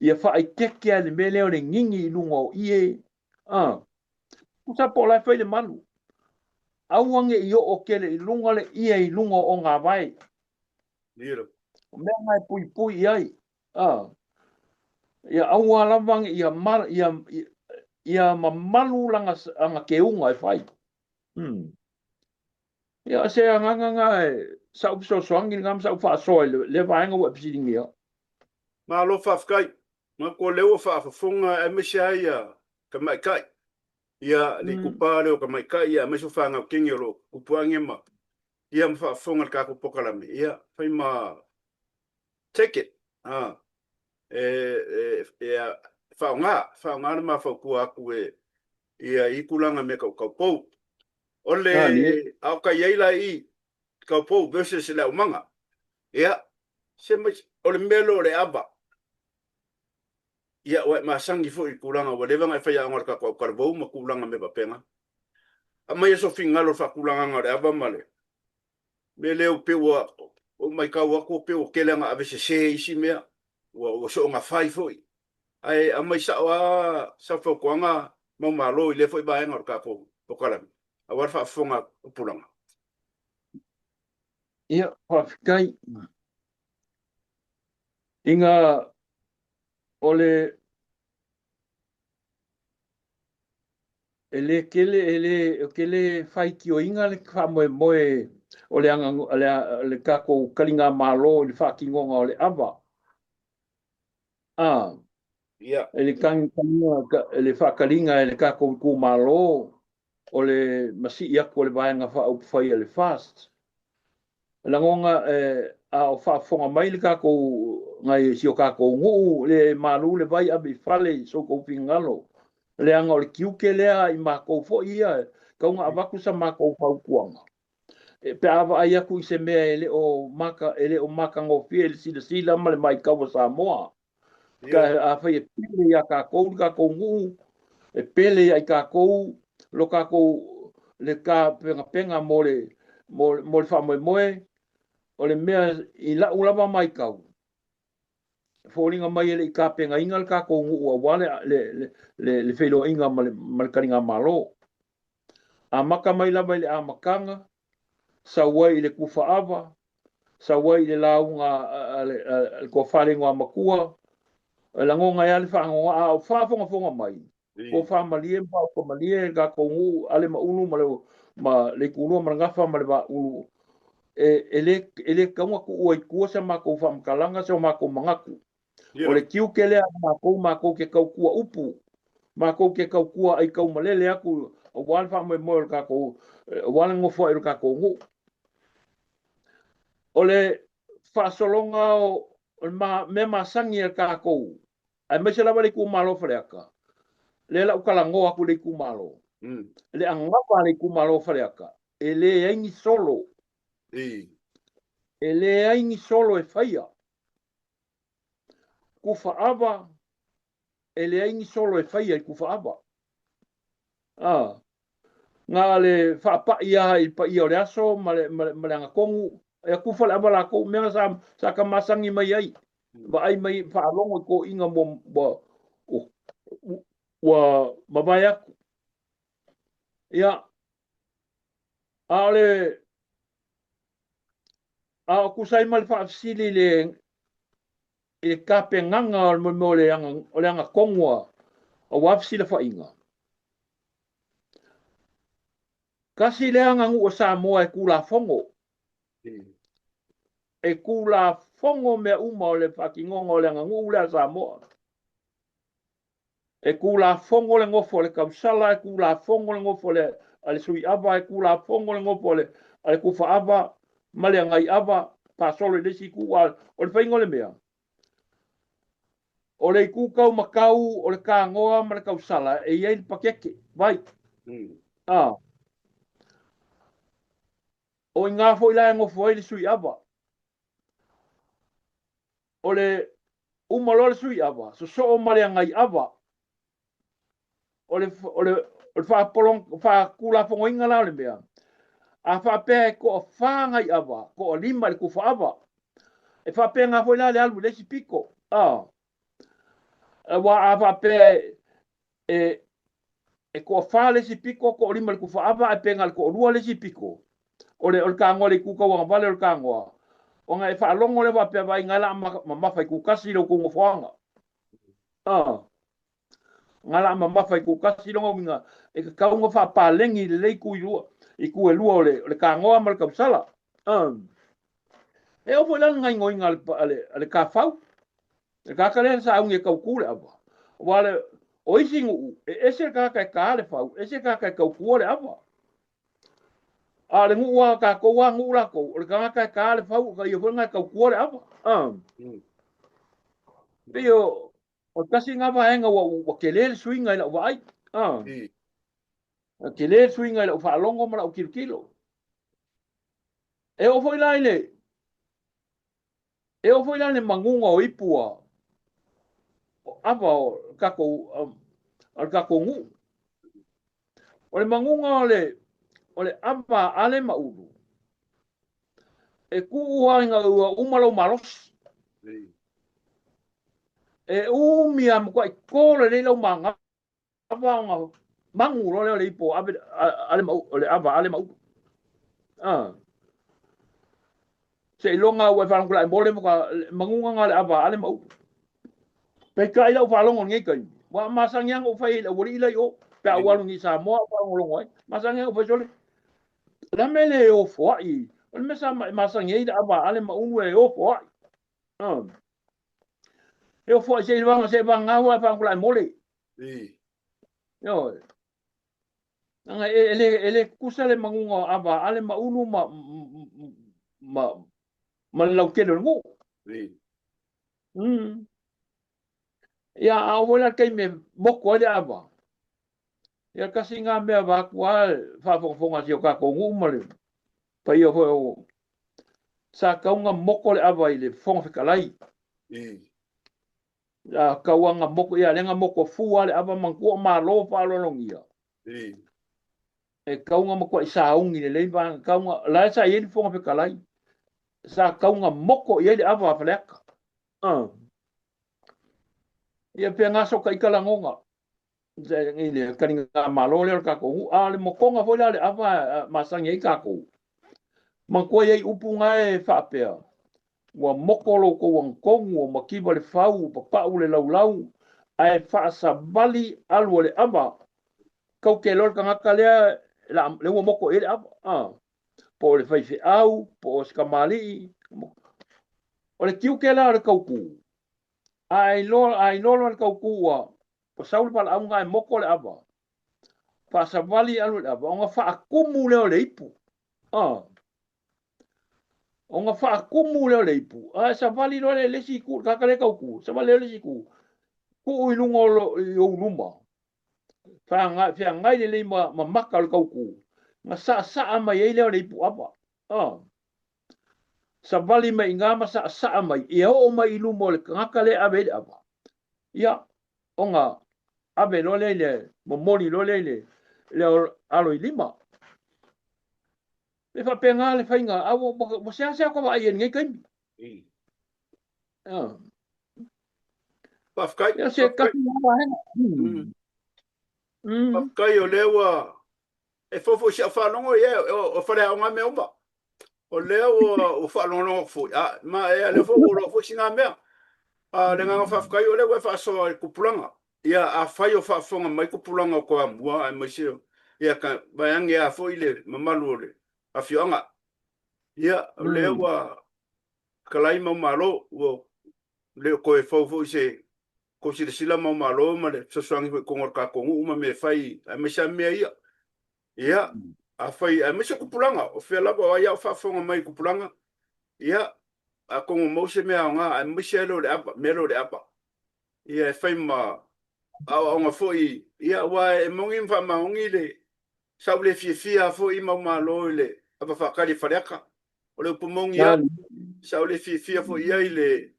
Ia faaitete a le mea lea o le gigi i luga o ie. A. Tusa po o la e fai le malu. Aua ne i oo tele i luga le ie i luga o ogāvae. O mea na e puipui i ai. A. Ia aua lava ne i ia, ia, ia mamalu lana, lana keuga e fai. Hmm. Ia, se agaga na e sa'u fesoasoani lena ma sa'u faasoa i lea vaega ua e fesiligia. Malo faafetai. Manatu o lea ua faafofoga aemaise ai ia tamaitai, ia le itupa lea o tamaitai ia aemaise o fanau teine o lo o tupu ane ma ia ma faafofoga i le tatou polokalame, ia fai ma take it, a e e e faaaoga, faaaoga le mafaufau atu e. Ia, i tulaga mea tau taupou. O le, a o ka i ai la i taupou versus le aumaga. Ia, se mai, o le mea lea o le ava. Ia, ua e masani foi i tulaga ua leva ona e faiaoga i le tatou autalavou ma tulaga mea faapena. Aumai sou finagalo i le faatulagaga o le ava ma le mea lea pei ua ou matau atu pei ua tele ina avesese isi mea, ua soona fai foi. Ae aumai sao lava sau fautuaga Maumalo i lea foi vaega o le tatou polokalame aua le faafofoga a tupulaga. Ia, faafetai. Ina o le e le tele e le ou te le faitioina le faamoemoe o le aga o le tatou taligamalo i le faatinoga o le ava. A Ia. E le tagitagiga e le faataliga e le tatou itumalo o le masii atu o le Vaega Faaupufai a le FAST. E lagona a o faafofoga mai le tatou nai si o tatou nuu, le malu le vai ave i fale i so outou finagalo, leaga o le tiute lea a i matou foi ia, e tatau ona avatu sa matou fautuaga pe a vaai atu i se mea e le o mata, e le o matagofie i le silasila ma le matau a Samoa. Ka afai e pele ia tatou le tatou nuu, e pele ia i tatou lo tatou le tapenapena mo le, mo, mo le faamoemoe, o le mea i lau lava matau, e foliga mai e le i tapenaina le tatou nuu aua le, le, le, le, le feiloaiga ma le, ma le taligamalo. Amata mai lava i le amataga, sau ai i le tufaava, sau ai i le lauga a le tofa le Igoamatua, e lagona ai lava le faanoanoa, a o faafogafoga mai, tofa malie ma faaoto malie le tatou nuu, Ale ma Ulu ma le, ma le Itulua ma le Gafa ma le Vaaulu, e, e le, e le tatau ona tuua i tua sa matou faamatalaga, so matou manatu. O le tiute lea a matou, matou te tautua upu, matou te tautua aikaumalele atu aua le faamoemoe o le tatou, aua le nofoai o le tatou nuu. O le faasologa o le mea masani a tatou, aemaise lava le itumalo o Faleata, lea la ou talanoa atu i le itumalo, le anava a le itumalo o Faleata, e leai ni solo. E leai ni solo e faia. Kufaava, e leai ni solo e faia i Kufaava. A, na le faapai lava i le paia o le aso ma le, ma le, ma le agatonu, e kufa le ava latou, mea sa, sa ta masani mai ai, vaai mai, faalogo i toeaiina ua, ua, ua, ua mavae atu. Ia, a o le A o tusa ai ma le faafesili i le i le tapenaga o le mea o le aga o le agatonu a aua fesilafaiga, tasi lea aganuu a Samoa e Tulafono. E Tulafono mea uma o le faatinoga o le aganuu lea a Samoa. E Tulafono le nofo a le tausala, e Tulafono le nofo a le, a le sui ava, e Tulafono le nofo a le, a le tufa ava ma le agai ava, faasolo i le isi itu. A o le faiga o le mea, o le itu tau matau o le tanoa ma le tausala, e i ai le pakeke, vai. A. O i ina foi la e nofo ai le sui ava. O le uma loa le sui ava, sosoo ma le agai ava. O le, o le, o le faatulafonoina la o le mea, a faapea e toafa agai ava, toalima i le tufa ava. E faapena foi la le alu i le isi pito. A, aua a faapea e, e, e toafa le isi pito, toalima i le tufa ava, ae pe na o le toalua le isi pito, o le, o le tanoa le itu tauagavale o le tanoa, ona e faalogo lea faapea vaai na la mamafa i kukasi le outou nofoaga. Ah. Nga la mamafa i kukasi lona uiga, e tatau ona faapaleni lelei itu i lua, itu e lua o le, o le tanoa ma le tausala. Ah. E oo foi la le gaoioiga a le, a le, a le tafau. Le tagata lea sa augi e tautu le ava. Aua le, o isi nuu, e ese le tagata e ta le fau, ese le tagata e tautua le ava. A o le nuu a tatou a nuu latou, o le tagata e ta le fau, o ia foi lena e tautua le ava. A. Pei o, o tasi lena vaega ua, ua tele le suiga i lau vaai. A. E tele le suiga i lau faalogo ma lau tilotilo. E oo foi la i le e oo foi la i le maguga o ipu a o ava o tatou o le tatou nuu. O le maguga o le o le ava a Ale ma Ulu e tuu lava ina ua uma lou malosi. E umi a matuai to lelei lau magava ona magu loa lea o le ipu o Ale ma o le ava a Ale ma Ulu. Ah. Seiloga ua e faalogo la e mole ma maguga na o le ava a Ale ma Ulu. Peitai lau faalogo i lenei taimi, ua masani lava ona ou fai i le aualii la i o, pe a ou alu nei i Samoa ou faalogologo ai. Masani lava ona ou fai sole, o le a mea e le ofoai? O le mea sa masani ai le ava a Ale ma Ulu e ofoai. E ofoai seiloga seivagana ua e faalogo la e mole. Ioe. Leaga e, e, le, e le tutusa le manuga o ava a Ale ma Ulu ma, ma, ma le lautele o le nuu. Ia, a oo foi la le taimi e moto ai le ava, ia tasi lena mea vaeatu lava le faafogafoga a si o tatou nuu ma le paia foi o sa tatau ona moto le ava i le Fofoga Fetalai. A tau lava na moto, ia lea na moto fua le ava manatua o Malo faaaloalogia. E tatau ona matuai sauni lelei vaega, tatau ona, o la e sa i ai le Fofoga Fetalai, sa tatau ona moto i ai le ava a Faleata. Ia pe na so ita lagona i le taligamalo lea o le tatou nuu. A o le motoga foi la o le ava masani ai tatou, manatua e i ai upu na e faapea, ua moto lo outou agatonu, ua mativa le fau, ua papau le laulau, ae faasavali alu o le ava. Kau te iloa le tagata lea, lea ua moto i ai le ava. Po o le faifeau, po o se tamalii. O le tiute la o le tautu, a iloa, a iloa loa le tautu ua, ua sau le valaauga ae moto le ava, faasavali alu i le ava, ona faatumu lea o le ipu. Ah. Ona faatumu lea o le ipu, ae savali loa le isi itu, le tagata lea e tautu, savali loa le isi itu, tuu i luga o lo, i ou luma, feagai lelei ma, ma maka o le tautu, ona saasaa mai ai lea o le ipu ava. Ah. Savali mai i ina ma saasaa mai, ia oo mai i luma o le tagata lea e ave ai le ava, ia, ona ave loa lea i le, momoli loa lea i le, le alo i lima. E faapena le faiga, a ua, ua seasea ta vaai i ai i lenei taimi. Faafetai. Ia se tasi lava vaega. Faafetai o lea ua E fou foi i si au faalogo ia, o faleaoga mea uma. O lea ua faalogologo atu foi, a, ma e lea foi ua iloa foi sina mea. A, le agaga faafetai o lea ua e faasoa i tupulaga. Ia, afai o faafofoga mai tupulaga o Toamua aemaise o, ia, ka, vaeane lava foi le mamalu o le afioaga. Ia, o lea ua talai mau malo, ua le o toe fou foi se tou silasila mau malo ma le fesoasoani foi i totonu o le tatou nuu ma mea e fai aemaise lava mea ia. Ia, afai, aemaise o tupulaga, o fea lava o ai lava o faafofoga mai i tupulaga, ia, atonu o maua se mea aoga, aemaise lava le o le ava, mea lea o le ava. Ia, e fai ma aoaoga foi, ia, aua e moni ma faamaoni le, sa ou le fiafia foi mau malo i le ava faatali a Faleata. O le upu moni lava, sa ou le fiafia foi i ai i le,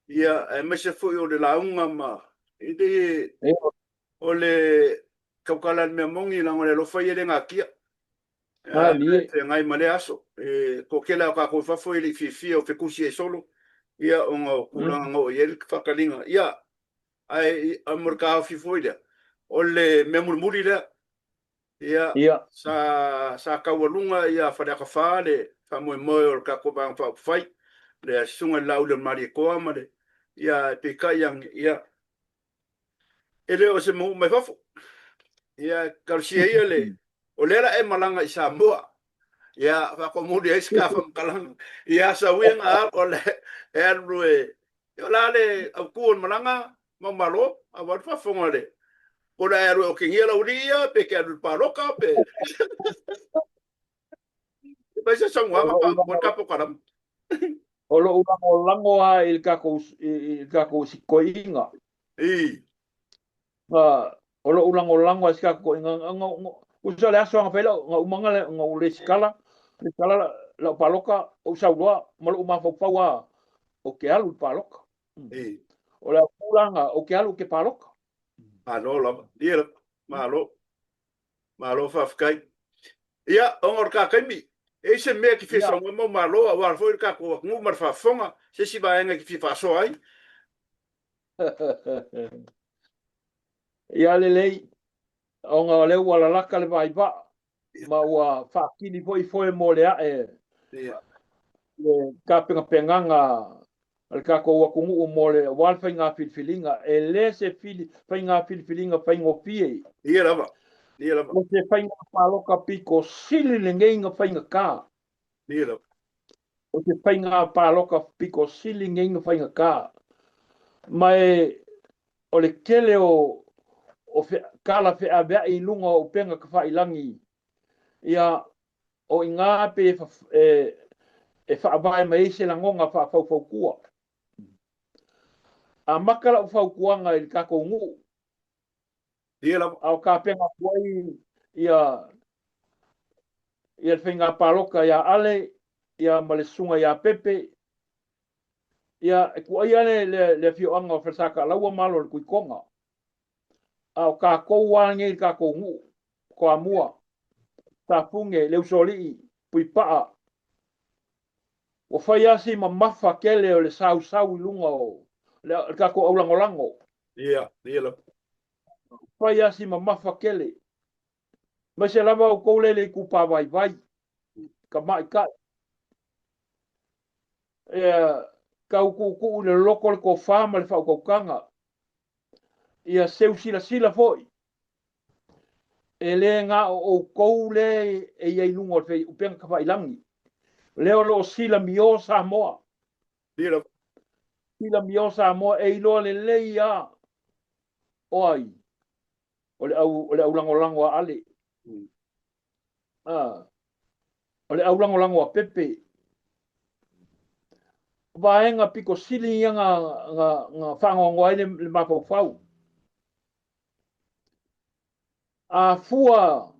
Ia, aemaise foi o le lauga ma e le o le tautala i le mea moni leaga o le alofa ia e le natia. E feagai ma lea aso. E toatele lava o tatou i fafo e le i fiafia o fetusi ai solo, ia ona o tulaga na oo i ai le faataliga. Ia, ae mo le taofi foi lea, o le mea mulimuli lea, Ia, Ia. sa, sa taualuga ia Faleata 4 le faamoemoe o le tatou Vaega Faaupufai, le Susuga i le Laauli o le Malietoa ma le, ia, peitai ane, ia, e le o se manuu mai fafo. Ia, talosia ia le, o lea la e malaga i Samoa, ia, faatomuli ai se ta faamatalaga, ia, sau ia na alu, o le, e alu e, O le a le autu o le malaga mau malo, aua le faafofoga le po o le a e alu e otegia lau alii ia, pe e te alu i le palota, pe fai se saunoaga faamoe le tatou kalama. O lou lagolago lava i le tatou i le tatou sikoiga. I. O lou lagolago lava i si tatou toeaiga. Tusa o le aso na fai lau, na uma na ou lesitala, lesitala lau paloka, ou sau loa ma lou mafaufau lava, ou te alu i le paloka. O le tulaga, ou te alu ou te paloka. Malo lava. Ia lava. Malo. Malo faafetai. Ia, ona o le ta taimi, e i ai se mea e te fia saunoa mau malo aua foi le tatou atunuu ma le faafofoga, se isi vaega e te fia faasoa ai? Ia lelei, ona o lea ua lalaka le vaivaa ma ua faatili foi foe mo le ae le tapenapenaga a le tatou atunuu mo le aua le faiga filifiliga. E le se fili, faiga filifiliga faigofie. Ia lava. Ia lava. O se faiga palota pito sili lenei na faigata. Ia lava. O se faiga palota pito sili lenei na faigata. Ma e o le tele o o fe, tala feaveai i luga o upega tafailagi, ia, o i ina pei e, e, e faavae mai ai se lagona faafaufaukua. Amata lau fautuaga i le tatou nuu. Ia lava. A o tapena atu ai ia ia le faiga palota ia Ale ia ma le susuga ia Pepe. Ia e tuuaia le, le, le afioaga o Falesataalaua ma alo o le Tuitoga. A o tatou lava lenei le tatou nuu, Toamua, Safune, le Usoalii, Puipaa. Ua fai lava si mamafa tele o le sausau i luga o le, le tatou aulagolago. Ia, ia lava. Fai lava si mamafa tele. Aemaise lava outou lea i le itupa vaivai, tamaitai. Ia, tau tuutuu i le loloto le tofa ma le faautautaga. Ia seu silasila foi, e le na o outou lea e i ai i luga o le upega tafailagi. O lea o lo o silamio Samoa. Silamio Samoa e iloa lelei lava o ai o le au, o le aulagolago a Ale. Ah, o le aulagolago a Pepe. Vaega pito sili ia na, na, na faanoanoa ai le, le mafaufau. A fua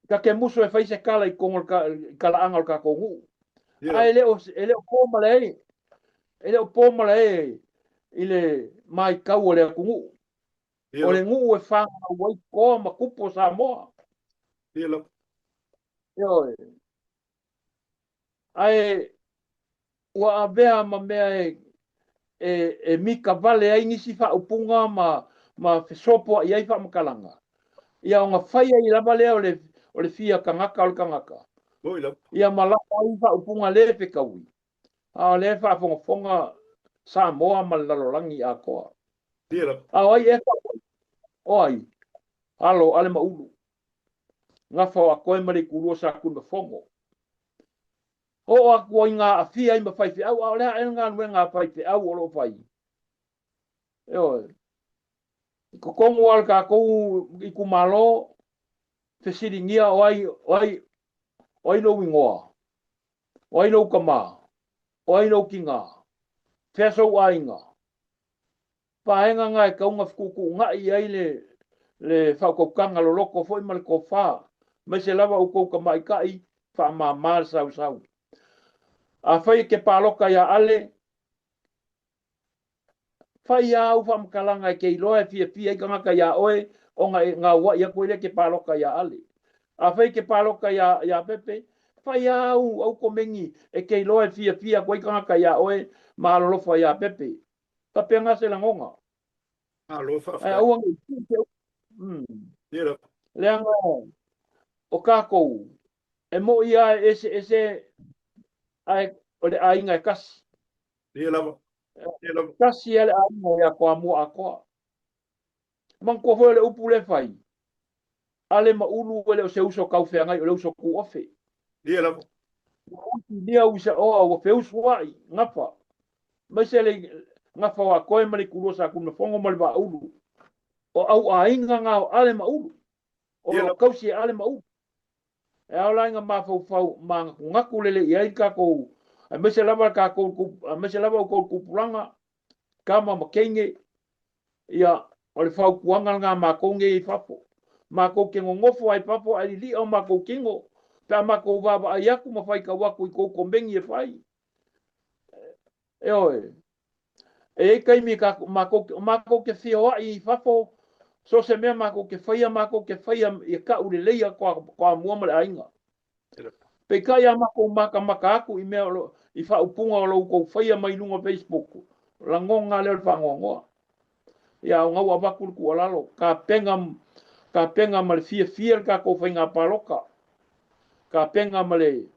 ta te musu e fai se tala i totonu o le talaaga o le tatou nuu. Ae le o, e le o po malae, e le o po malae i le maitau o le atunuu. O le nuu e fanau ai toa ma tupu o Samoa. Ioe. Ae ua avea ma mea e, e, e mika vale ai nisi faaupuga ma, ma fesopoai ai faamatalaga. Ia ona fai ai lava lea o le, o le fia tagata o le tagata. Ia ma lafo ai faaupuga le fetaui. A o lea e faafogafoga Samoa ma le lalolagi atoa. A o ai ea faaupuga? O ai? Alo, Ale ma Ulu. Gafa o Akoe ma le Itulua o Satuimafono. Oo atu ai ngā aafia ai ma faifeau, a o le a ea le galuega a faifeau o lo o fai? Ioe. I totonu lava o le tatou itumalo, fesiligia o ai, o ai, o ai lou igoa? O ai lou tama? O ai lou tinā? Fea sou aiga? Vaega na e tatau ona fetuutuunai i ai le le faautautaga loloto foi ma le tofa, aemaise lava outou tamaitai faamama le sausau. Afai e te palota ia Ale, fai lava au faamatalaga e te iloa e fiafia ai tagata ia oe ona e gauai atu ai lea e te palota ia Ale. Afai e te palota ia, ia Pepe, fai lava au, au komeni e te iloa e fiafia atu ai tagata ia oe ma alolofa ia Pepe. Faapena se lagona. Malo Ae faafetai. aua ne i tuu se upu. Mm. Ia lava. Leaga o tatou, e moʻi lava e eseese ae o le aiga e tasi. Ia lava. Ia lava. Tasi lava le aiga ia Toamua atoa. Manatua foi o le upu lea e fai, Ale ma Ulu e le o se uso taufeagai, o le uso tuofe. Ia lava. Ua utilia uisaoa, ua feusuai, gafa. Aemaise le gafa o Akoe ma le Ikulua Satunumafono ma le Vaaulu. O au aiga na o Ale ma Ulu. O lo o tausi e Ale ma Ulu. E ao la ina mafaufau manatunatu lelei i ai le tatou, aemaise lava le tatou, aemaise lava outou tupulaga, tama ma teine, ia, O le fautuaga lena a matou nei i fafo. Matou te nonofo lava i fafo ae lili'a o matou tino pe a matou vaavaai atu ma faitau atu i tou komeni e fai. Ioe. E i ai taimi e matou, matou te feoai i fafo, so o se mea matou te faia, matou te faia ia tau lelei a Toamua ma le aiga. Peitai a matou matamata atu i mea o lo, i faaupuga o lo outou faia mai luga o Facebook, lagona lea o le faanoanoa. Ia o na ua avatu le tuualalo, tapena, tapena ma le fiafia le tatou faiga palota. Tapena ma le,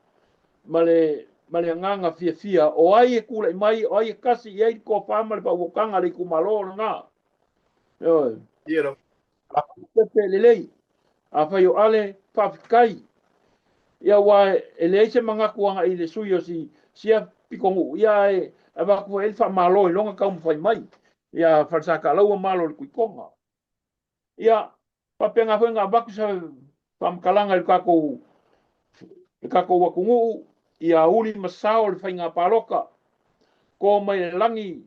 ma le, ma le agaga fiafia o ai e tulai mai, o ai e tasi i ai le tofa ma le faautautaga a le itumalo o lena. Ioe. Ia lava. Pepe lelei. Afai o Ale, faafetai. Ia aua e leai se manatu agai i le sui o si sia pitonuu, ia ae avatu foi i ai le faamalo i lona taumafai mai. Ia Falesataalaua malo i le Tuitoga. Ia faapena foi ona avatu se faamatalaga i le tatou le tatou atunuu, ia uli ma sao le faiga palota, to mai le lagi,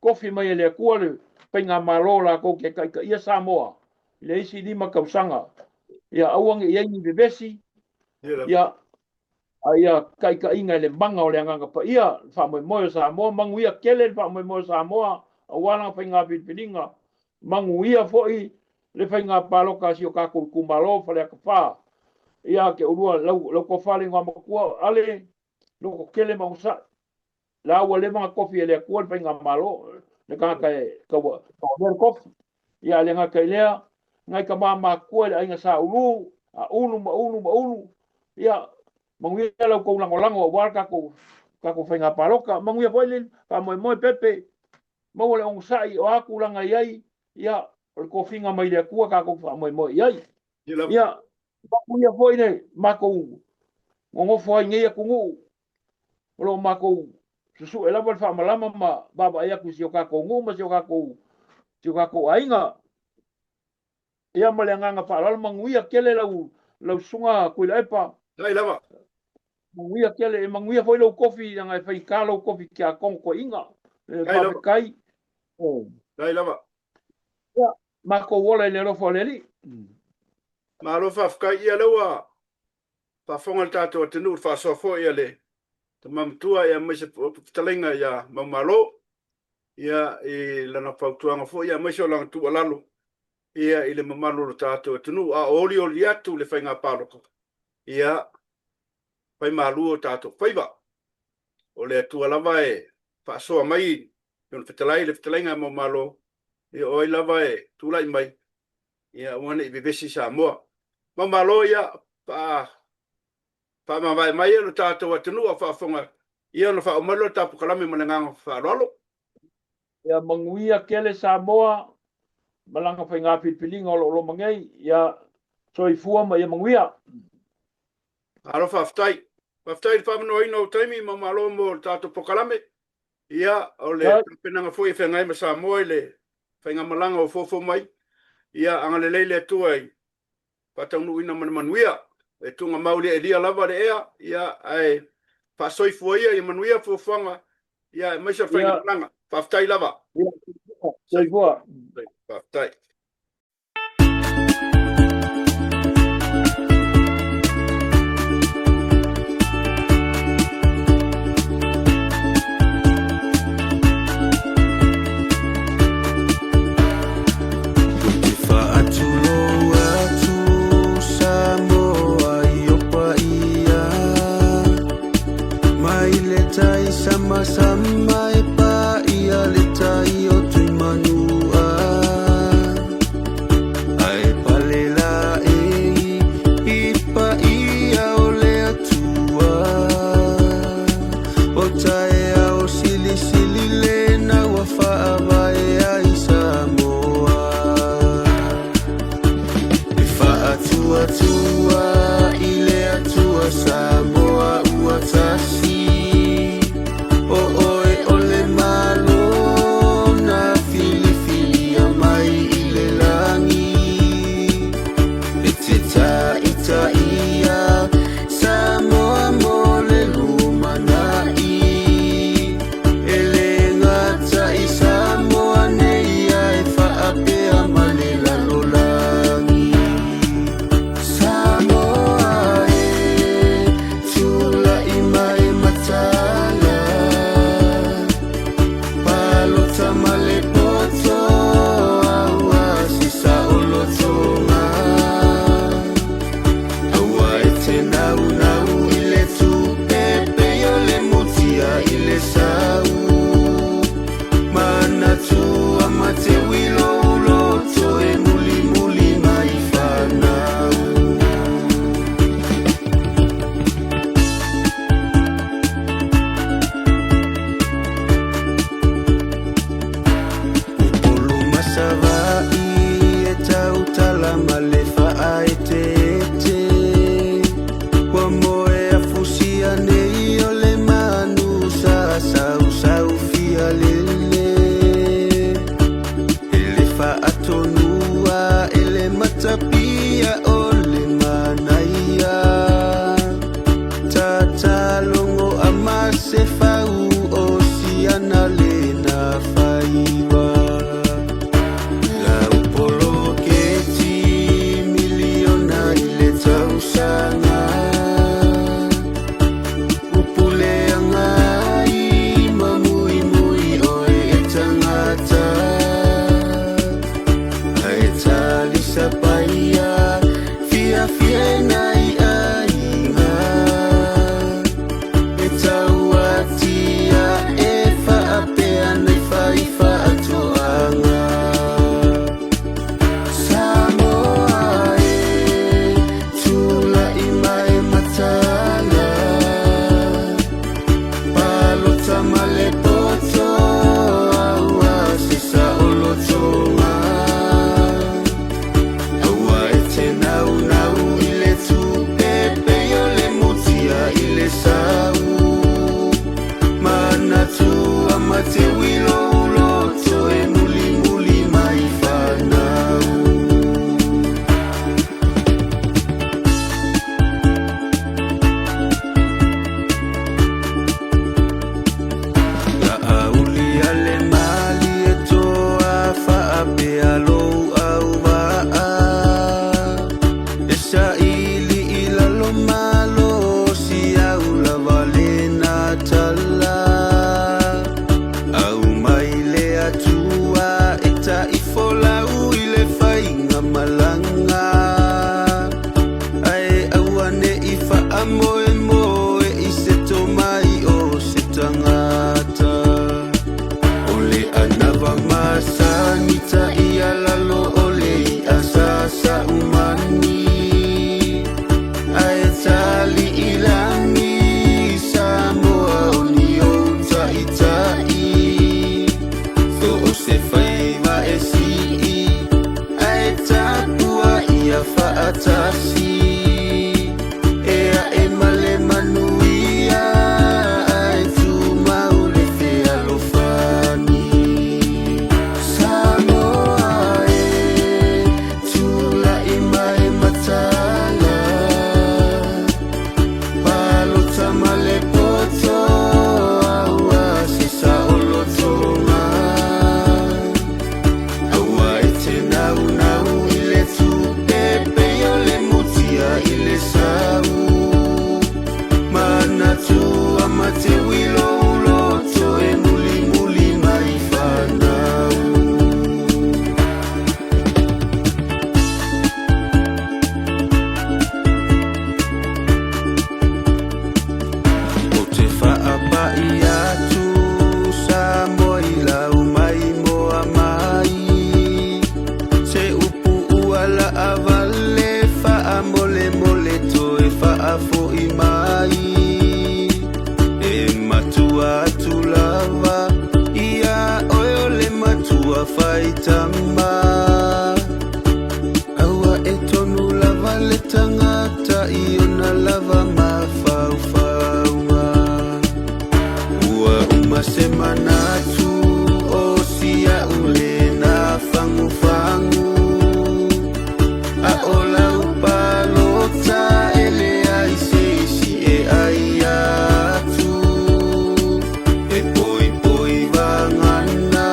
tofi mai e le Atua le faigamalo latou te taitaia Samoa i le isi 5 tausaga. Ia aua ne i i ai ni vevesi, ia a ia taitaiga i le maga o le Agaga Paia, le faamoemoe o Samoa, manuia tele le faamoemoe o Samoa aua lana faiga filifiliga, manuia foi le faiga palota a si o tatou itumalo o Faleata 4. Ia te oulua lau, lau tofa le igoamatua Ale, loko tele ma onosai. La ua leva ona tofi e le Atua le faigamalo, le tagata e tauavea le tofi. Ia le gata i lea, nai tama matutua i le aiga Sa Ulu, a Ulu ma Ulu ma Ulu, ia manuia la outou lagolago aua le tatou tatou faiga palota. Manuia foi le faamoemoe Pepe, maua le onosai o a tulaga i ai, ia o le tofiga mai le Atua tatou faamoemoe i ai. Ia manuia foi le matou nonofo ai i nei atunuu o lo o matou susue lava le faamalama ma vaavaai atu i si o tatou nuu ma si o tatou, si o tatou aiga. Ia ma le agaga faaaloalo, manuia tele lau, lau susuga Tuilaepa. Faafetai lava. Manuia tele, e manuia foi lou kofi, leaga e faigata lou kofi tiakono toeaina. Faafetai. Faafetai lava. Ia, matou ola i le alofa o le Alii. Malo faafetai. Ia lea ua faafofoga le tatou atunuu i le faasoa foi a le tama matua aemaise foi o fetalaiga ia Maumalo ia i lana fautuaga foi aemaise o lana tuualalo ia i le mamalu o le tatou atunuu a o olioli atu le faiga palota ia fai malu o tatou faiva. O le Atua lava e faasoa mai i lona fetalai le fetalaiga a Maumalo ia o ai lava e tulai mai ia aua ne i vevesi Samoa. Maumalo ia faa faamavae mai lo tatou atunuu a faafofoga ia ona faauma lea o le tatou polokalame ma le agaga faaaloalo. Ia manuia tele Samoa ma lana faiga filifiliga o lo o loma nei. Ia soifua ma ia manuia. Malo faafetai. Faafetai i le faamanoaina o taimi ma malo mo le tatou polokalame. Ia, o le tapenaga foi e feagai ma Samoa i le faigamalaga o foofo mai. Ia, agalelei le Atua i faataunuuina ma le manuia. E tuugamau i le Elia lava le ea, ia, ae faasoifua ia ia manuia fuafuaga, ia, aemaise o le faigamalaga. Faafetai lava. Soifua. Faafetai. Sama-sama e paia le tai o Tuimanua. faatasi E ae ma le manuia Ae tumau le fealofani Samoa e Tulai mai mataala Palota ma le poto Aua se saolotoga Aua e te naunau i le tupe Pei o le mutia i le sau Manatua ma te uilo uloto E mulimuli mai fanau. Ou te faapai atu Samoa i lau maimoa mai Se upu ua laavale Faamolemole toe faafoi mai E matua atu lava Ia oe o le matua faitama Aua e tonu lava le tagata i ona lava mafaufauga. Ua uma se manatu o si a'u lena fagufagu, a o lau palota e leai se isi e ai atu. E poipoi vagana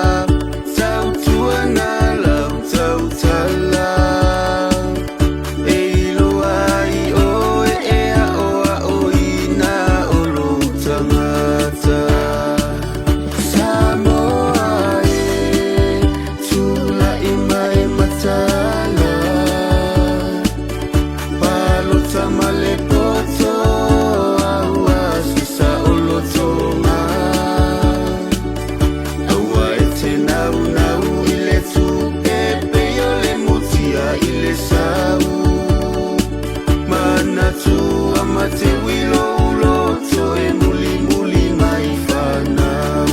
tautuana lau tautala E iloa ai oe e aʻoaʻoina o lou tagata Samoa e Tulai mai mataala Palota ma le poto Aua se saolotoga Aua e te naunau i le tupe Pei o le mutia i le sau Manatua ma te uilo uloto E mulimuli mai fanau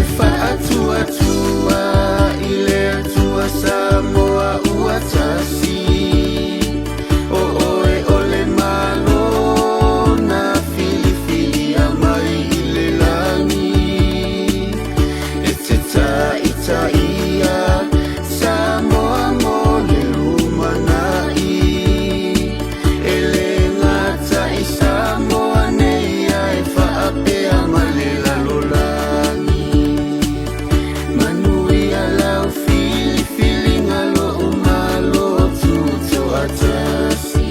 E faatuatua i le Atua Samoa ua tasi O oe o le Malo na filifilia mai i le lagi E te taitaia Samoa mo le lumanai E le gata i Samoa nei ae faapea ma le lalolagi Manuia lau filifiliga lou Malo tutoatasi.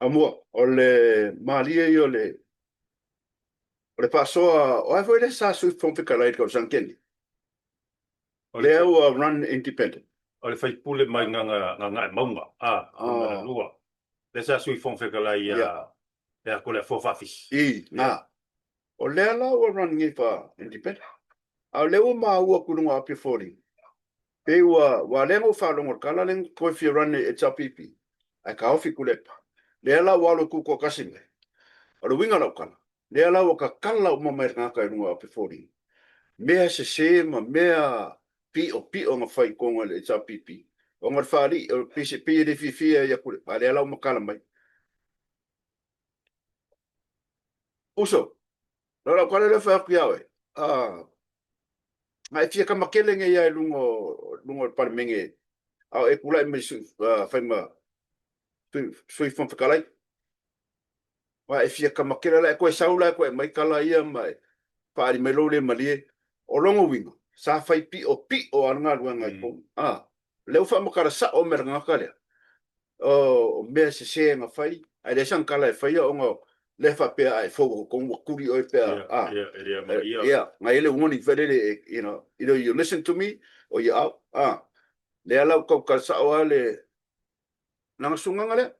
Amua, o le malie ia o le o le faasoa, o ai foi le sa Sui Fofoga Fetalai i le tausaga keni? Lea ua run independent. O le faipule mai Gagaemauga, a, numera lua. Lea sa Sui Fofoga Fetalai ia ia Toleafoa Faafisi. I, na. O lea la ua run nei fa independent. A o lea ua maua atu i luga o Apia 14, pei ua, ua lea na ou faalogo i le tala lea na toe fia run e HRPP, ae taofi Tuilaepa. Lea la ua alu e tutoatasi mai. O le uiga o lau tala, lea la ua tatala uma mai e le tagata i luga o Apia 14, mea sese ma mea piʻopiʻo na fai i totonu o le HRPP, ona o le faalii, o le pei e le fiafia ia Tuilaepa, a lea la ua matala mai. Uso, o lau tala lea e fai atu ia oe, na e fia kamakele nei lava i luga o luga o le Palemene, a o e tulai mai sui, fai ma Sui Fofoga Fetalai. Aua e fia kamakele la e toe sau la e toe aumai tala ia ma e faaali mai lou le malie. O lona uiga, sa fai piʻopiʻo lava le galuega i totonu. A, lea ua faamatala sao mai e le tagata lea, o mea sese na fai, ae leai sana tala e faia ona lea faapea a e fou atu totonu ua tuli oe pe a, a, ia, na i ai le warning foi lele, you know, either you listen to me or you're out. A, lea la ua tautala sao lava le lana sugaga lea.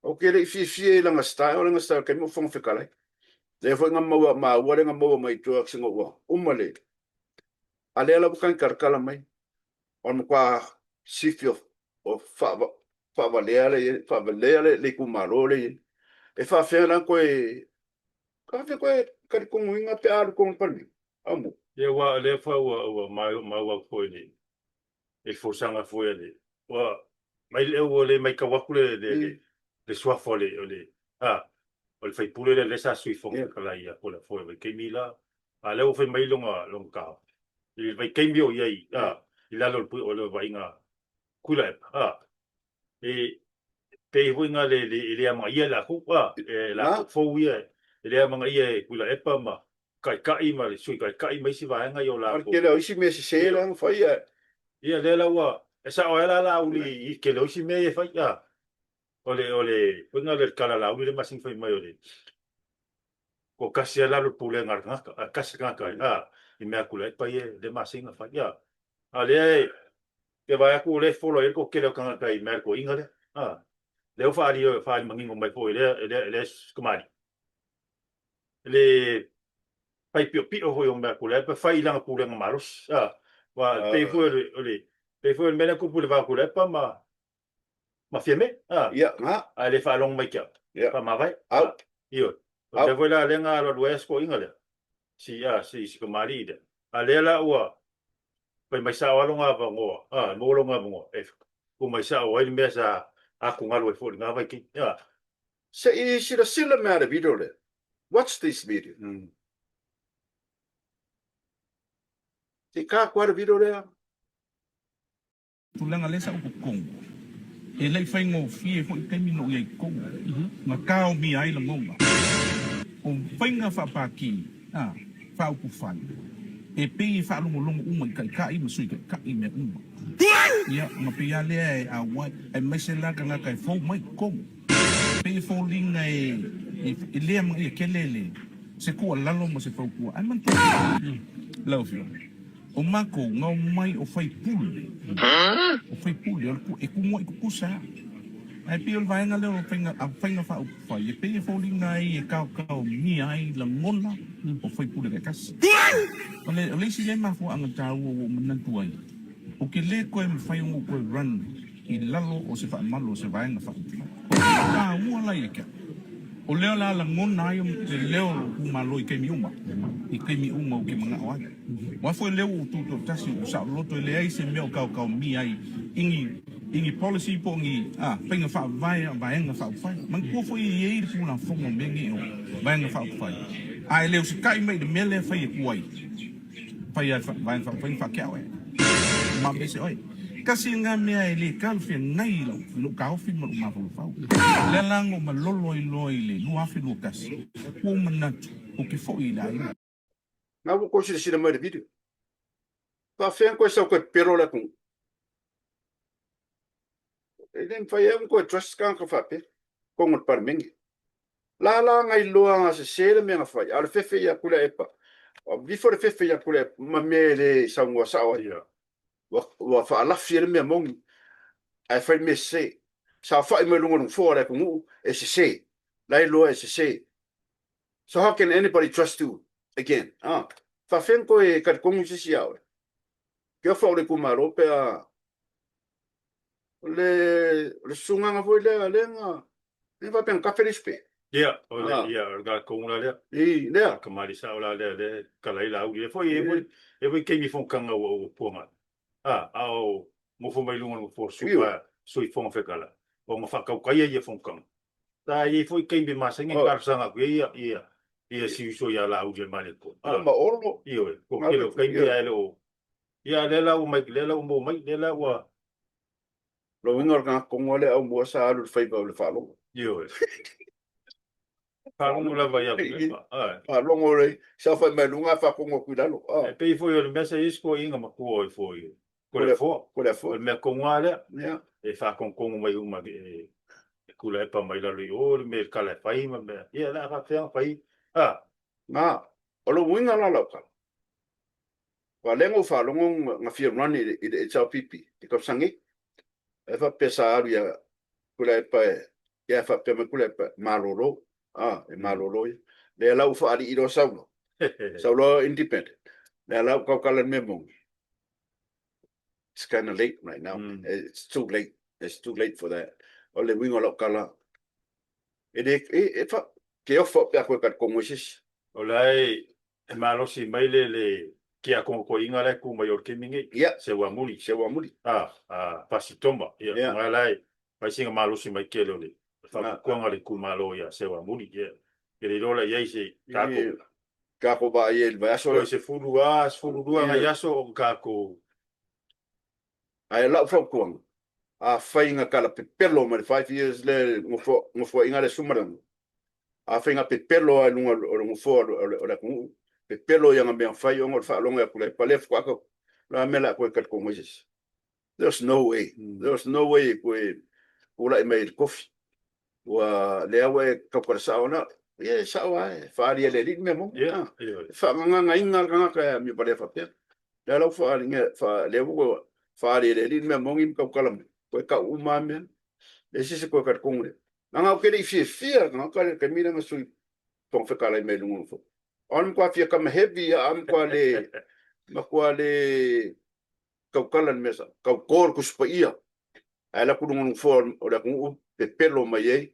Ou te le i fiafia i lana style, lana style taimi o Fofoga Fetalai. Lea foi na maua, maua lea na maua mai tua ina ua uma le. A lea la ua tagitalatala mai, o le matua sifi o faavalea le faavalea le itumalo lea e i ai. E faafefea la ona toe faafefea toe talitonuina pe a alu i totonu o le Palemene? Aumua. Ia aua o lea foi ua maua atu foi i le folasaga foi a le ua mai lea ua le matau atu le le le suafa o le o le a o le faipule lea lea sa sui fofoga fetalai ia Toleafoa i vaitaimi la a lea ua fai mai lona lona taofi i le vaitaimi o i ai a i lalo o le vaaiga Tuilaepa a e pei foi na le le e le amanaia e latou a e latou fou ia e le amanaia e Tuilaepa ma Taitai ma le Sui Taitai ma isi vaega ia o latou. O le tele o isi mea sese la na fai ae. Ia lea la ua e sao ai la Laauli i le tele o isi mea ia e fai a. O le o le uiga lea o le tala a Laauli lea masani fai mai o le toatasi lava lalo i le pulega a le tagata, a tasi le tagata a i mea atu le pa ia lea masani na fai a. A o lea e te vaai atu o lea e follow ai le toatele o tagata i mea a le toeaina lea a. Lea ua faaali faaali manino mai foi e lea e lea e lea tamalii le fai piopio foi o mea Tuilaepa fai i lana pulega malosi. A, aua pei foi o le, o le, pei foi o le mea lea na tupu i le va o Tuilaepa ma, ma Fiame. A, Ia, na. ae le faalogo mai te au. Ia. Faamavae. Au. A, ioe. O le mea foi la lea na alualu ai si toeaina lea, si, a, si, si tamalii lea. A lea la ua fai mai sao lava lona avanoa, a, maua lona avanoa e tuu mai sao ai le mea sa atugalu ai foi i lena vaitaimi. A. Se i silasila mea le video lea. Watch this video. Se i ka atu le video lea. Tulaga lea sa ou totogi, e le i faigofie foi taimi na ou i ai i totonu, na taomia ai lagona. O faiga faapati, a, faaupufai, e pei e faalogologo uma i taitai ma sui taitai i mea uma. Ia, ona pei lava lea e auai, aemaise la tagata e fou mai i totonu. Pei e foliga e le amanaia tele le se tuualalo ma se fautua. Ae manatua lau Afioga, o matou na omai o faipule, o faipule o le e tumuai tutusa lava. Ae pei o le vaega lea o faiga faiga faaupufai e pei e foliga ai e kaokaomia ai lagona o faipule taitasi. O le o le isi lea mafuaaga taua ua ou manatu ai, ou te le toe mafai ona ou toe run i lalo o se faamalu o se vaega faaupufai. O le taua la ia te au, o lea o le a lagona ai le leo o lou itumalo i taimi uma, i taimi uma ou te manao ai. Aua foi lea ua ou tutoatasi, ua ou saoloto, e leai se mea o kaokaomia ai i ni, i ni policy po o ni faiga faavae a vaega faaupufai. Manatua foi e i ai le Tulafono o mea nei o vaega faaupufai, a e le usitai mai i le mea lea e fai atu ai, Fai a le Vaega Faaupufai na faatea oe. Ma mese oe. Tasi lena mea e le talafeagai i lau, i lou taofi ma lou mafaufau. O lea la na ou malolo ai loa i le 2021, ua ou manatu ou te foi i le aiga. Na ua tou silasila mai i le video. Faafefea ona toe sau toe pepelo le atunuu? E le mafai ai ona toe trust tagata faapea totonu o le Palemene. La la na iloa na sese le mea na fai, a o le fefe ia Tuilaepa, vifo le fefe ia Tuilaepa ma mea e le saunoa sao ai. Ua, ua faalafi ai le mea moni, ae fai le mea sese. Saofai mai luga o le nofoa o le atunuu, e sese. La e iloa e sese. So how can anybody trust you again? Ah, faafefea ona toe talitonu se isi ia oe? Ke ofa o le itumalo pe a O le, o le susugaga foi lea, lea na, lea faapea na kafe le isi pe. Ia, o le, ah. ia, o le gākou la lea. I, lea. Kamali sao la lea, lea, kala i la uli. E foi, e foi, e foi keimi fonotaga ua ua puanga. Ah, a o nofo mai luga o le nofoa supa, sui fofoga fetalai. O na whakaukaia ia fonotaga. Ta i foi keimi masani oh. talosaga atu ia, ia, ia si uso ia la uli e male ko. Ah, ma olo. Ioe, ko kele o keimi a ele o. Ia, lea la ua mai, lea la ua maua mai, lea la ua, Lona uiga o le tagata tonu lava lea aumua sa alu i le faiva o le faalogo. Ioe. Faalogo lava ia Tuilaepa. Ae. Faalogo le saofai mai luga ae faalogo atu i lalo. E pei foi o le mea sa i ai si toeaina matua ai foi, Toleafoa. Toleafoa. O le mea tonu lava lea. Ia. E faatogatogo mai uma e Tuilaepa mai lalo i o le mea i le tala e fai ma mea. Ia o le a faapefea ona fai. A. Na, o lou uiga la lau tala, Aua lea na ou faalogo na fia run i le HRPP i tausaga nei. Ae faapea sa alu ia Tuilaepa e, ia faapea mai Tuilaepa e malolo, a, e malolo ia. Lea la ua faalii loa Saulo, Saulo independent. Lea la ua tautala i le mea moni. It's kind of late right now. It's too late. It's too late for that. O le uiga o lau tala, e le, e, e fa, ke ofa pe a koe ka kongo i sisi. O la e, e malosi mai le, le kiakongokoiga la e ku mai o le kemi nei. Ia. Se ua muli. Se ua muli. A, a, Pasitoma. Ia, Ia. nga la e, fai singa malosi mai kele o le whakakuanga le kumalo ia se ua muli. Ia. Ke le iloa la iai se kākou. Kākou vaai ai i le vaiaso lea. Oi, 12, 12 ngai aso o kākou. Ae o lau fautuaga, afai na kala pepelo mai le 5 years lea nofoaiga lea Sumalanga, afai na pepelo lava i luga o le nofoa o le atunuu, pepelo i ana mea fai ona o le faalogo atu lea, palea faatoa tau, o le a mea o le a toe talitonu ai se isi? There's no way, there's no way e toe tulai mai i le tofi. Ua lea ua e tautala sao na, ia e sao lava, e faaali e le alii le mea moni. E faagagagaina le tagata e amio valea faapea. Lea la ua faaaliga, lea ua faaali e le alii le mea moni ma tautala mai, toe tau uma lava mea. E leai se isi e toe talitonu i ai. Leaga ou te le i fiafia le tagata lea i le taimi lea na Sui Fofoga Fetalai mai luga o le nofoa. O le matua fia kama heavy lava, matua le, matua le tautala i le mea sao. Tauto le Tusi Paia, ae alu atu i luga o le nofoa o le atunuu, pepelo mai ai,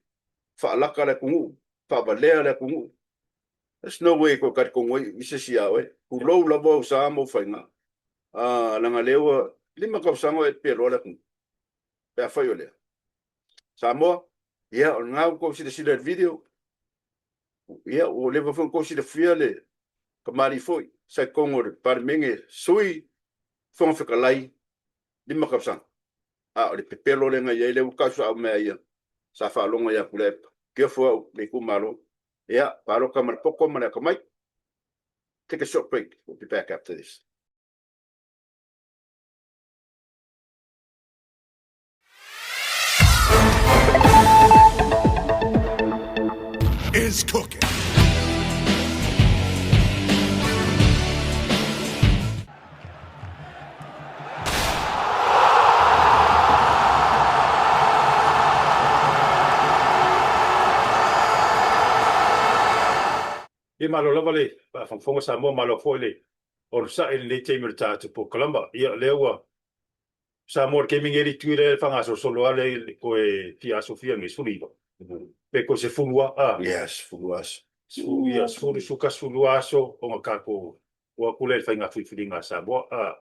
faalaka le atunuu, faavalea le atunuu. There's no way e toe talitonu ai i se isi ia oe. Tulou lava ou sa ma ou faiga, leaga lea ua 5 tausaga o e peloa le atunuu. Pe afai o lea. Samoa, ia o lena ua tou silasila i le video, ia ua leva foi ona tou silafia le tamalii foi sa i totonu o le Palemene, Sui Fofoga Fetalai, 5 tausaga. A o le pepelo lea na i ai, lea ua tausaau mea ia, sa faalogo ia Tuilaepa, kiofo au i le itumalo. Ia, palota ma le poto ma le atamai. Take a short break, we'll be back after this. Is cooking. Ia malo lava le faafogafoga Samoa, malo foi le onosai i lenei taimi o le tatou polokalama. Ia o lea ua Samoa i le taimi nei le itu lea e faagasolosolo lava le toe fia aso fia nei, 19 pe toe 10 lava a? Ia, 10 aso. Ia, 10, 11, 12 aso ona tatou o atu lea i le faiga filifiliga a Samoa a?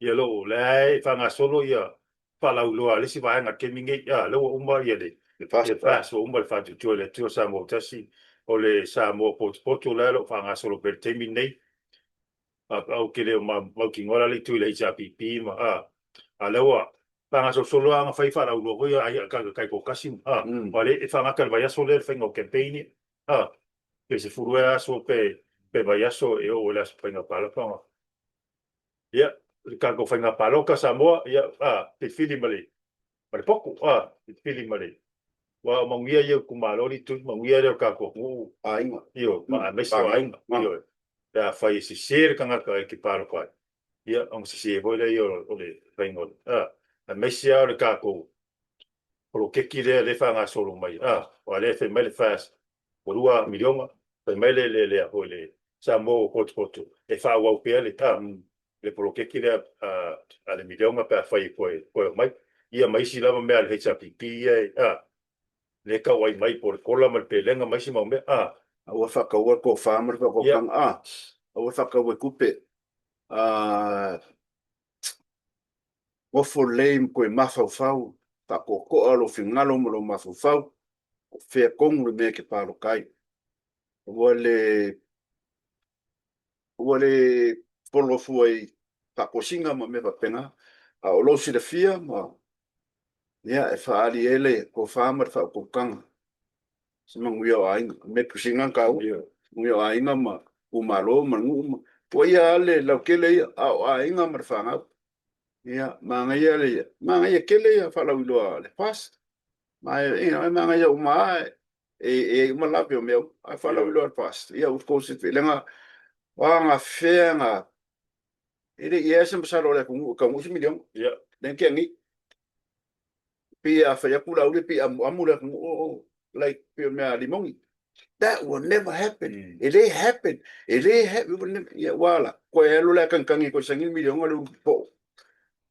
Ia lo, lea e faagasolo ia faalauiloa a le isi vaega i le taimi nei a? Lea ua uma ia le FAST, ua uma le Faatuatua i le Atua Samoa ua Tasi, o le Samoa Potopoto lea o lo o faagasolo pea i le taimi nei. Ou te le o mautinoa la le itu i le HRPP ma a, a lea ua faagasolosolo lava ona fai faalauiloa foi ai a tagata taitoatasi a, aua lea e faagata i le vaiaso lea le faiga o campaign ia a, pe 10 ea aso pe vaiaso e oo i le aso faiga palota ona ia le tatou faiga palota Samoa ia a, filifili ma le ma le potu a, filifili ma le Aua o manuia ia o itumalo le itu, manuia lea o tatou atunuu, Aiga. Ioe, aemaise o aiga, ioe. Pe afai e sese le tagata e te palota ai, ia, ona sese foi lea o le faiga o le, a, aemaise lava o le tatou poloketi lea lea e faagasolo mai, a, aua o lea e fai mai le FAST ua 2 miliona, fai mai le, le, le, foi le Samoa ua potopoto e faaauau pea le, a, le poloketi lea a le miliona pe afai e toe omai. Ia ma isi lava mea a le HRPP ia e, a, lea e tau ai mai po o le kola ma le pelega ma isi mau mea, a. Aua faataua le tofa ma le faautautaga, a, aua faataua i tupe, a, nofo lelei ma toe mafaufau, faatoatoa lou finagalo ma lou mafaufau, o fea tonu le mea e te palota ai. Ua le Ua le polo fua i faatosina ma mea faapena, a o lou silafia ma, ia, e faaali ai le tofa ma le faautautaga se manuia o aiga. O le mea pito sili lena ona taua, manuia o aiga ma itumalo ma nuu ma, ua ia lava le lautele ia, a o aiga ma le fanau. Ia, manaia le, manaia tele ia faalauiloa a le FAST, ma e, you know, e manaia uma lava, e i ai uma lave o mea uma, ae faalauiloa a le FAST, ia ua tou silafia, leaga o agafea na, e le i i ai se masalo o le atunuu e taunuu se miliona, lea na tea nei. Pei a fai atu Laauli pei e amuamu le atunuu, oh, like, pei o le mea limoni. That will never happen. E le happen. E le happen. Ia, ua ala. Koe alu la e kanikani koe saini le miliona le ulu po'o.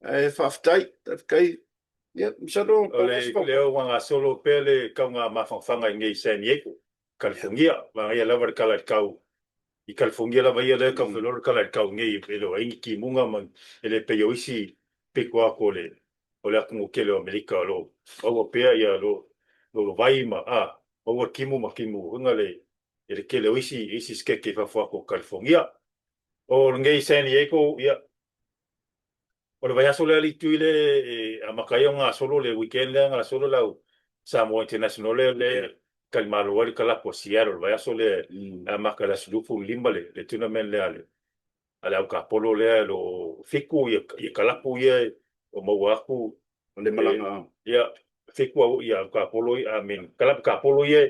Ae faafetai, faafetai. Ia, masalo O le lea ua gasolo pea le kauga mafanafana i nei San Diego, Kalifonia. Manaia lava le kala i le kau i Kalifonia lava ia lea e tau feloa le kala i le kau nei e le o ai ni timuga ma e le pei o isi pito atu o le o le atunuu tele o Amerika o lo o maua pea ia lo lo vai ma a maua timu ma timu foi le e le tele o isi isi skete i fafo atu o Kalifonia. O lenei San Diego ia O le vaiaso lea Litui le e amata ai ona gasolo le weekend lea gasolo lau Samoa International lea le talimalo ai le kalapu a Seattle le vaiaso lea e amata i le aso 25 le le tournament lea a le a le au kapolo lea lo o fitu ia ia kalapu ia o maua atu le malaga ia fitu au ia au kapolo I mean kalapu kapolo ia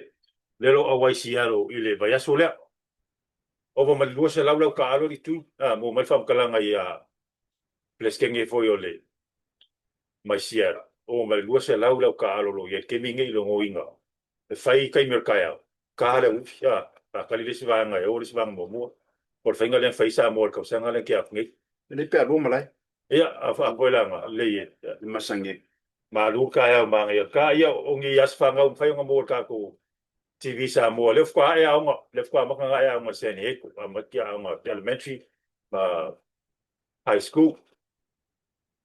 lea lo auai Seattle i le vaiaso lea. Ova ma le 200 lau taaalo Litui a maua mai le faamatalaga ia Peresetene foi o le mai Seattle, oo mai le 200 le au taaalo o lo o i ai i le taimi lenei i logoina e fai i taimi o le taeao, ta le auivi, a, faatali le isi vaega e o le isi vaega muamua. O le faiga lea na fai ai Samoa i le tausaga lea na tea atu nei. E lei pe lua malae. Ia, a foi la na lelei e. Le masani ai. Malu le taeao manaia. Ka ia, o ni aso fanau mafai ona maua e le tatou TV Samoa. Lea faatoa ae aoga, lea faatoa amata ona ae aoga i San Diego, amata aoga elementary ma high school.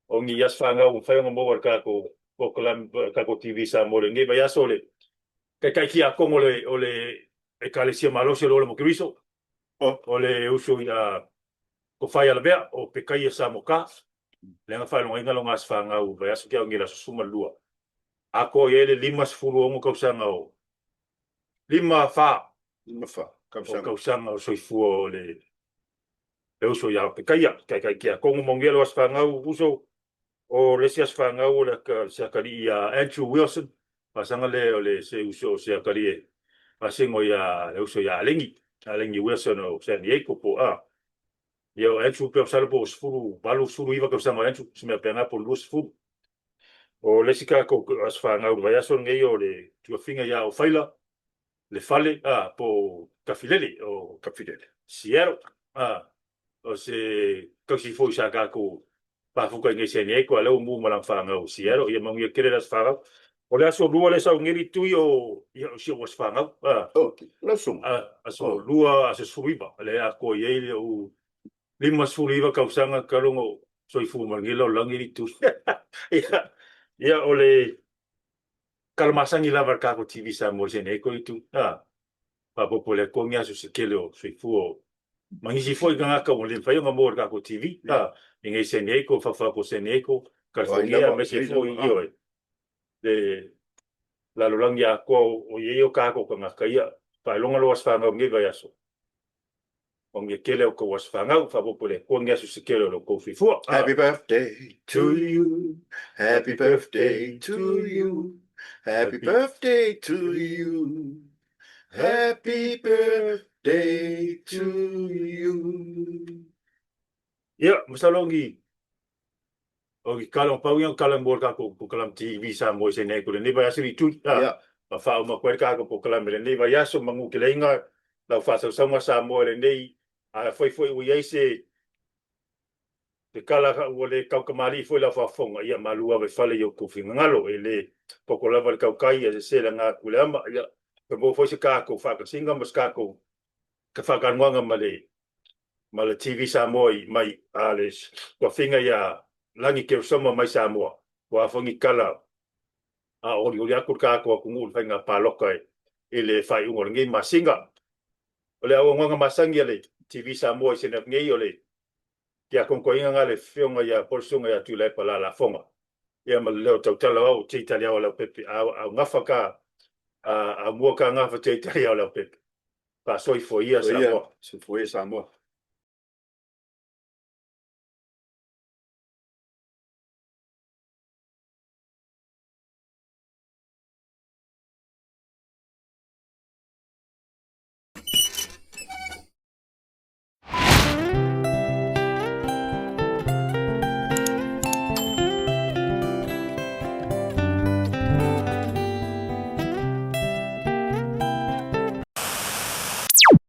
O ni aso fanau ua mafai ona maua e le tatou polokalame, le tatou TV Samoa i lenei vaiaso, le Taitai Tiakono o le, o le Ekalesia Malosi o le Ola mo Keriso, o le uso ia Kofai Alavea o Pekaia Samoa lea na faailogaina lona aso fanau i le vaiaso tea nei i le aso 12. Atoa i ai le 56 tausaga o 54 54 o tausaga o soifua o le le uso ia Pekaia, Taitai Tiakono, manuia lou aso fanau uso. O le isi aso fanau o le se atalii ia Andrew Wilson, faasaga lea o le se uso o se atalii e faasino ia le uso ia Alegi, Alegi Wilson o San Diego po a. Ia o Andrew pe masalo po o 18, 19 tausaga o Andrew, se mea faapena po o le 20. O le isi tatou aso fanau i le vaiaso lenei o le tuafiga ia Ofaila, le fale, a, po o Tafilele, o Tafilele. Seattle, a, o se tausi foi sa tatou pafuka i nei San Diego, a lea ua mu ma lana fanau i Seattle, ia manuia tele le aso fanau. O le aso lua lea sau nei le tui o, ia, o si ou aso fanau, a, Oh, lau susuga. a, aso lua, aso 19, lea atoa i ai lou 59 tausaga talu ona ou soifua ma lenei lalolagi le tui. Ia, ia, o le Tala masani lava le tatou TV Samoa i San Diego itu, a, faaopoopo i le Atua ni aso se tele o soifua o ma nisi foi tagata ua le mafai ona maua i le tatou TV, a, i nei San Diego, fafo atu o San Diego, California, aemaise foi ioe, le lalolagi atoa o i ai o tatou tagata, ia, faailoga lou aso fanau i lenei vaiaso. Manuia tele o tou aso fanau, faaopoopo i le Atua ni aso se tele o lo outou soifua. Happy birthday to you, happy birthday to you, happy birthday to you, happy birthday to you. Ia, masalo ni O ke kala pau ia kala mo ka ko polokalame TV Samoa i se nei ko lenei vaiaso i tui a Yeah. ma faauma atu ai le kākou polokalame i lenei vaiaso manu keleiga lau faasausauga Samoa i lenei a foi foi ua i ai se se kala ua le taukamalii foi lau faafofoga ia malu ava i fale i outou finagalo e le poto lava le tautai ia sese laga atu i le ama ia toe maua foi se kākou faatasiga ma se kākou faatanuaga ma le ma le TV Samoa i mai a le tuafiga ia Lagi Keosoma mai Samoa, ua a foi ni tala a olioli atu le tatou atunuu i le faiga paloka i le faaiuga o lenei masina. O le auaunaga masani a le TV Samoa i Senate atu nei o le tiakonotoina na le Afioga ia Paul Susuga ia Tuilaepa Lalafoga ia ma le leo tautala o au J Taliao Leaupepe a au gafa ka a mua ka gafa J Taliao Leaupepe. Faasoifuaia Samoa. Soifua ia Samoa.